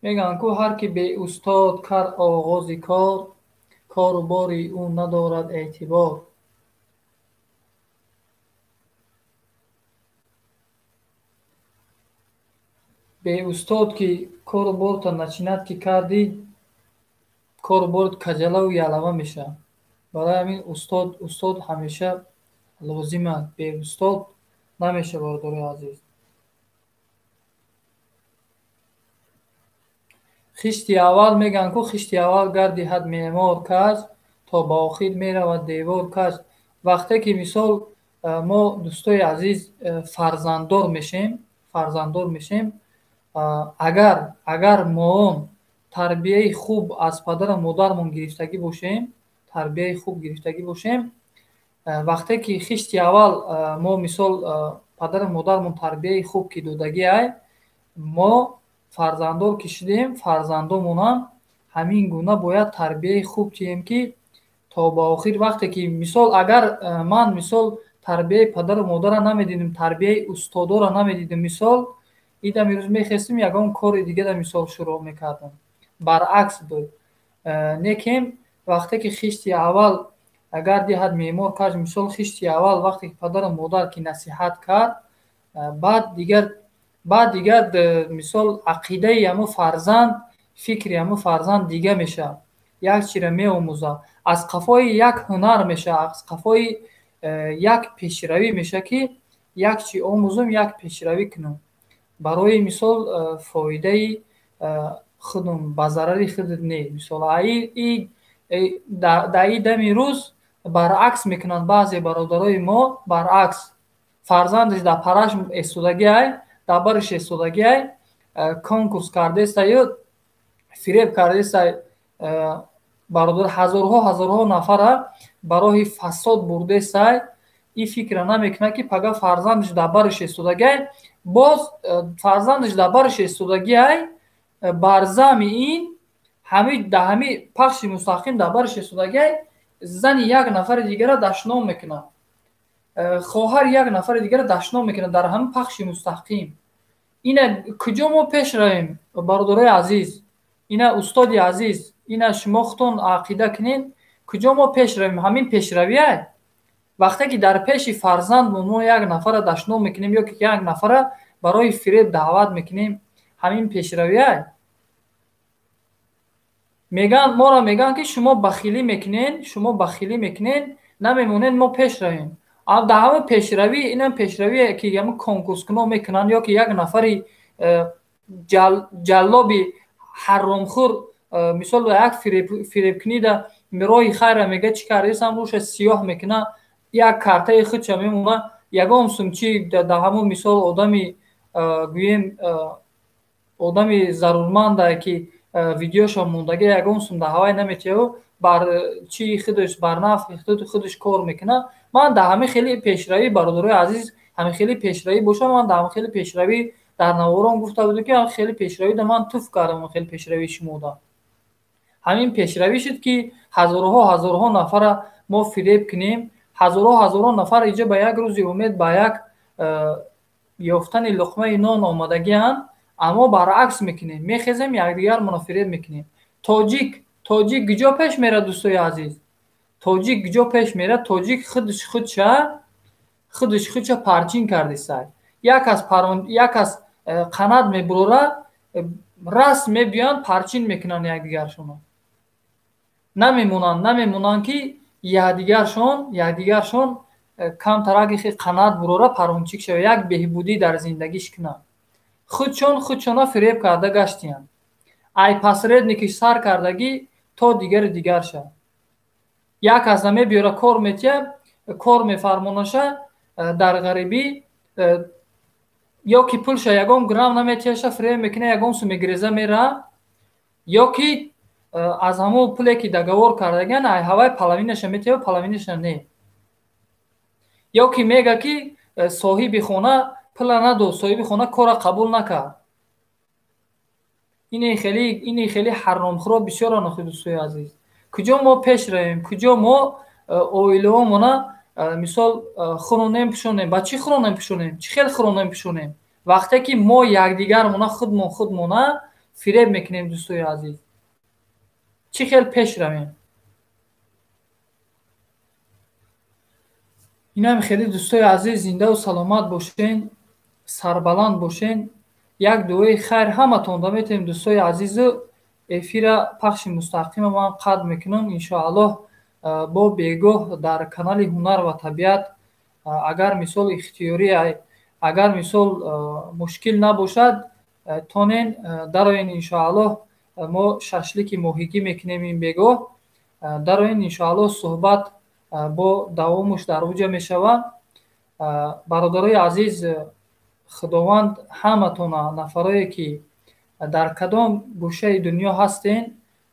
Мегӯянд ку, ҳар ки беустод кард оғози кор, кору бори ӯ надорад эътибор. Беустод ки кору борта начинать ки кардӣ, кору борат каҷалаву ялава мешавад. Барои ҳамин устод, устод ҳамеша лозим аст. Беустод намешавад, бародарои азиз. Хишти аввал, мегӯянд ку, хишти аввал гар диҳад меъмор каҷ, то ба охир меравад девор каҷ. Вақте ки мисол мо, дӯстои азиз, фарзанддор мешем, фарзанддор мешем, агар мо тарбияи хуб аз падару модармон гирифтагӣ бошем, тарбияи хуб гирифтагӣ бошем, вақте ки хишти аввал мо мисол падару модармон тарбияи хуб ки додагиай, мо фарзанддор ки шудем, фарзандомонам ҳамин гуна бояд тарбияи хуб диҳем, ки то ба охир. Вақте ки мисол агар ман мисол тарбияи падару модарро намедидим, тарбияи устодоро намедидим, мисол идам ирӯз мехестим, ягон кори дигара мисол шурӯъ мекардам, баръакс буд. Лекин вақте ки хишти аввал агар диҳад меъмор каҷ, мисол хишти аввал вақте ки падару модар ки насиҳат кард, баъд дигар мисол ақидаи ҳамун фарзанд, фикри ҳамун фарзанд дига мешавад, як чиро меомӯзад, аз қафои як ҳунар мешавад, аз қафои як пешравӣ мешавад, ки як чи омӯзум, як пешравӣ кунам. Барои мисол фоидаи худум, ба зарари худат не. Мисол дар и дами рӯз баръакс мекунанд баъзе бародарои мо, баръакс, фарзандаш дар параш истодагиай, дар бараш истодагиай, конкурс кардаестаю, фиреб кардаестай бародар, ҳазорҳо ҳазорҳо нафара ба роҳи фасод бурдаестай. Ин фикра намекунад, ки пага фарзандаш дар бараш истодагиай, боз фарзандаш дар бараш истодагиай, бар зами ин ҳами дар ҳами пахши мустақим дар бараш истодагиай, зани як нафари дигара дашном мекунад, хоҳари як нафари дигара дашном мекунад дар ҳамин пахши мустақим. Ина куҷо мо пеш равем, бародарои азиз? Ина, устоди азиз, ина шумо худтон ақида кунед, куҷо мо пеш равем? Ҳамин пешравиай? Вақте ки дар пеши фарзандмон мо як нафара дашном мекунем ё ки як нафара барои фиреб даъват мекунем, ҳамин пешравиай? Мегӯянд, моро мегӯянд, ки шумо бахилӣ мекунед, шумо бахилӣ мекунед, намемонед мо пеш равем. Дар ҳамин пешравӣ, инам пешравие, ки ҳамин конкурскуно мекунанд ё ки як нафари ҷаллоби ҳаромхӯр мисол як фиребкунида роҳи хайра мега, чӣ кардесам, рӯша сиёҳ мекуна, як картаи худша мемона, ягон сумчи дар ҳамун мисол одами, гӯем, одами зарурманда, ки видеошо мондага, ягон сум дар ҳавай наметиҳаву бар чии худаш, бар нафъи худаш кор мекунад. Ман дар ҳамин хели пешравӣ, бародарои азиз, ҳамин хели пешравӣ бошам, ман дар ҳамин хели пешравӣ дар наворон гуфта будем, ки ҳамин хели пешравӣ да ман туф кардам. Хели пешравии шумода ҳамин пешравӣ шуд, ки ҳазорҳо ҳазорҳо нафара мо фиреб кунем, ҳазорҳо ҳазорҳо нафар иҷо ба як рӯзи умед, ба як ёфтани луқмаи нон омадагианд, аммо баръакс мекунем, мехезем, якдигармонро фиреб мекунем. Тоҷик, тоҷик куҷо пеш мерад, дӯстои азиз? Тоҷик куҷо пеш мерад? Тоҷик худаш худша парчин кардисай. Як кас қанат мебурора. Раст мебиёянд, парчин мекунанд якдигаршонро. Намемонанд ки якдигаршон камтараки қанат бурора парончик шава, як беҳбудӣ дар зиндагиш кунанд. Худшона фиреб карда гаштиянд. Ай посредникиш сар кардагӣ то дигари дигарша. Як каса мебиёра, кор метия, кор мефармонаша дар ғарибӣ, ё ки пулша ягон грамм наметияша, фиреб мекуна, ягон су мегиреза мера, ё ки аз ҳамон пуле ки договор кардагиан, ай ҳавай половинаша метия, половинаша не. Ё ки мега ки соҳиби хона пула надод, соҳиби хона кора қабул накард. Ини хеле ҳаромхӯро бисёранд, охи дӯстои азиз. Куҷо мо пеш равем? Куҷо мо оилаҳомона мисол хӯронем, пӯшонем? Ба чӣ хӯронем, пӯшонем? Чӣ хел хӯронем, пӯшонем? Вақте ки мо якдигармона худмона фиреб мекунем, дӯстои азиз. Чӣ хел пеш равем? Инам хеле дӯстои азиз, зиндаву саломат бошен, сарбаланд бошен. Як дуои хайр ҳаматонда метавонем, дӯстои азизу. Эфира пахши мустақима ман қатъ мекунам, иншоаллоҳ бо бегоҳ дар канали Ҳунар ва табиат, агар мисол ихтиёрӣ, агар мисол мушкил набошад, тонен дароен, иншоаллоҳ мо шашлики моҳигӣ мекунем ин бегоҳ. Дароен, иншоаллоҳ суҳбат бо давомуш дар уҷа мешавад. Бародарои азиз, Худованд ҳаматона, нафарое ки дар кадом гӯшаи дунё ҳастен,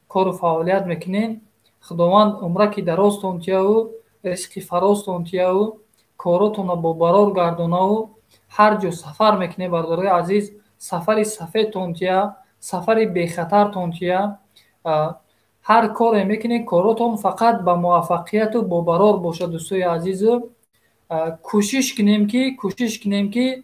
кору фаъолият мекунен, Худованд умраки дарозтон тияву, ризқи фарозтон тияву, коротонро бо барор гардонаву, ҳар ҷо сафар мекунед, бародарои азиз, сафари сафедтон тия, сафари бехатартон тия. Ҳар коре мекунед, коротон фақат ба муваффақияту бо барор бошад, дӯстои азизу. Кӯшиш кунем ки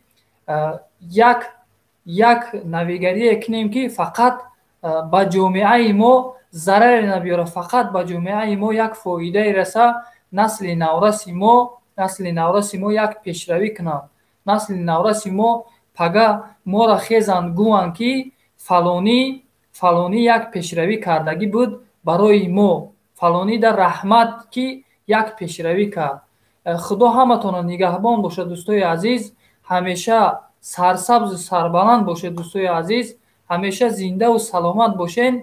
як навигарие кунем ки фақат ба ҷомеаи мо зараре набиёра, фақат ба ҷомеаи мо як фоидае раса, насли навраси мо як пешравӣ кунанд. Насли навраси мо пага моро хезанд, гӯянд ки фалонӣ як пешравӣ кардагӣ буд барои мо, фалонӣ дар раҳмат ки як пешравӣ кард. Худо ҳаматонро нигаҳбон бошад, дӯстои азиз. Ҳамеша сарсабзу сарбаланд бошед, дӯстои азиз. Ҳамеша зиндаву саломат бошен.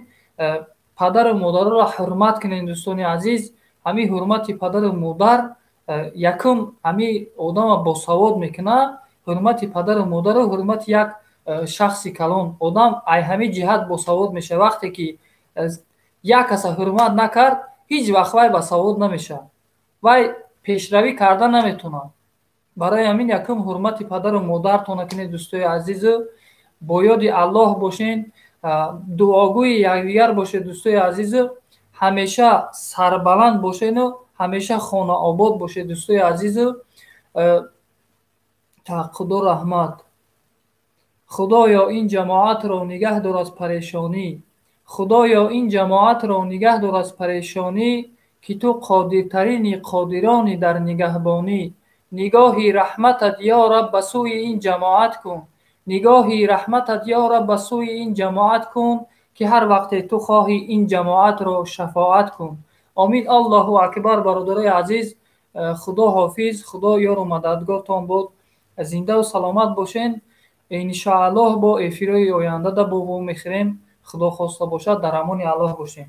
Падару модарро ҳурмат кунед, дӯстони азиз. Ҳамин ҳурмати падару модар якум ҳамин одама босавод мекунад. Ҳурмати падару модару ҳурмати як шахси калон. Одам ай ҳамин ҷиҳат босавод мешавад. Вақте ки як каса ҳурмат накард, ҳеҷ вақт вай басавод намешавад, вай пешравӣ карда наметавонад. Барои ҳамин якум ҳурмати падару модартона кунед, дӯстои азизу. Бо ёди Аллоҳ бошен, дуогӯи якдигар бошед, дӯстои азизу. Ҳамеша сарбаланд бошену ҳамеша хонаобод бошед, дӯстои азизу. Худо раҳмат. Худоё, ин ҷамоатро нигаҳ дор аз парешонӣ. Худоё, ин ҷамоатро нигаҳ дор аз парешонӣ, ки ту қодиртарини қодирони дар нигаҳбонӣ. Нигоҳи раҳматат, ё Раб, ба сӯи ин ҷамоат кун. Нигоҳи раҳматат, ё Раб, ба сӯи ин ҷамоат кун, ки ҳар вақте ту хоҳӣ ин ҷамоатро шафоат кун. Омин. Аллоҳу акбар. Бародарои азиз, Худо ҳофиз, Худо ёру мададгортон буд. Зиндаву саломат бошен. Иншоаллоҳ бо эфирҳои оянда да бо мехӯрем. Худо хоста бошад, дар амони Аллоҳ бошем.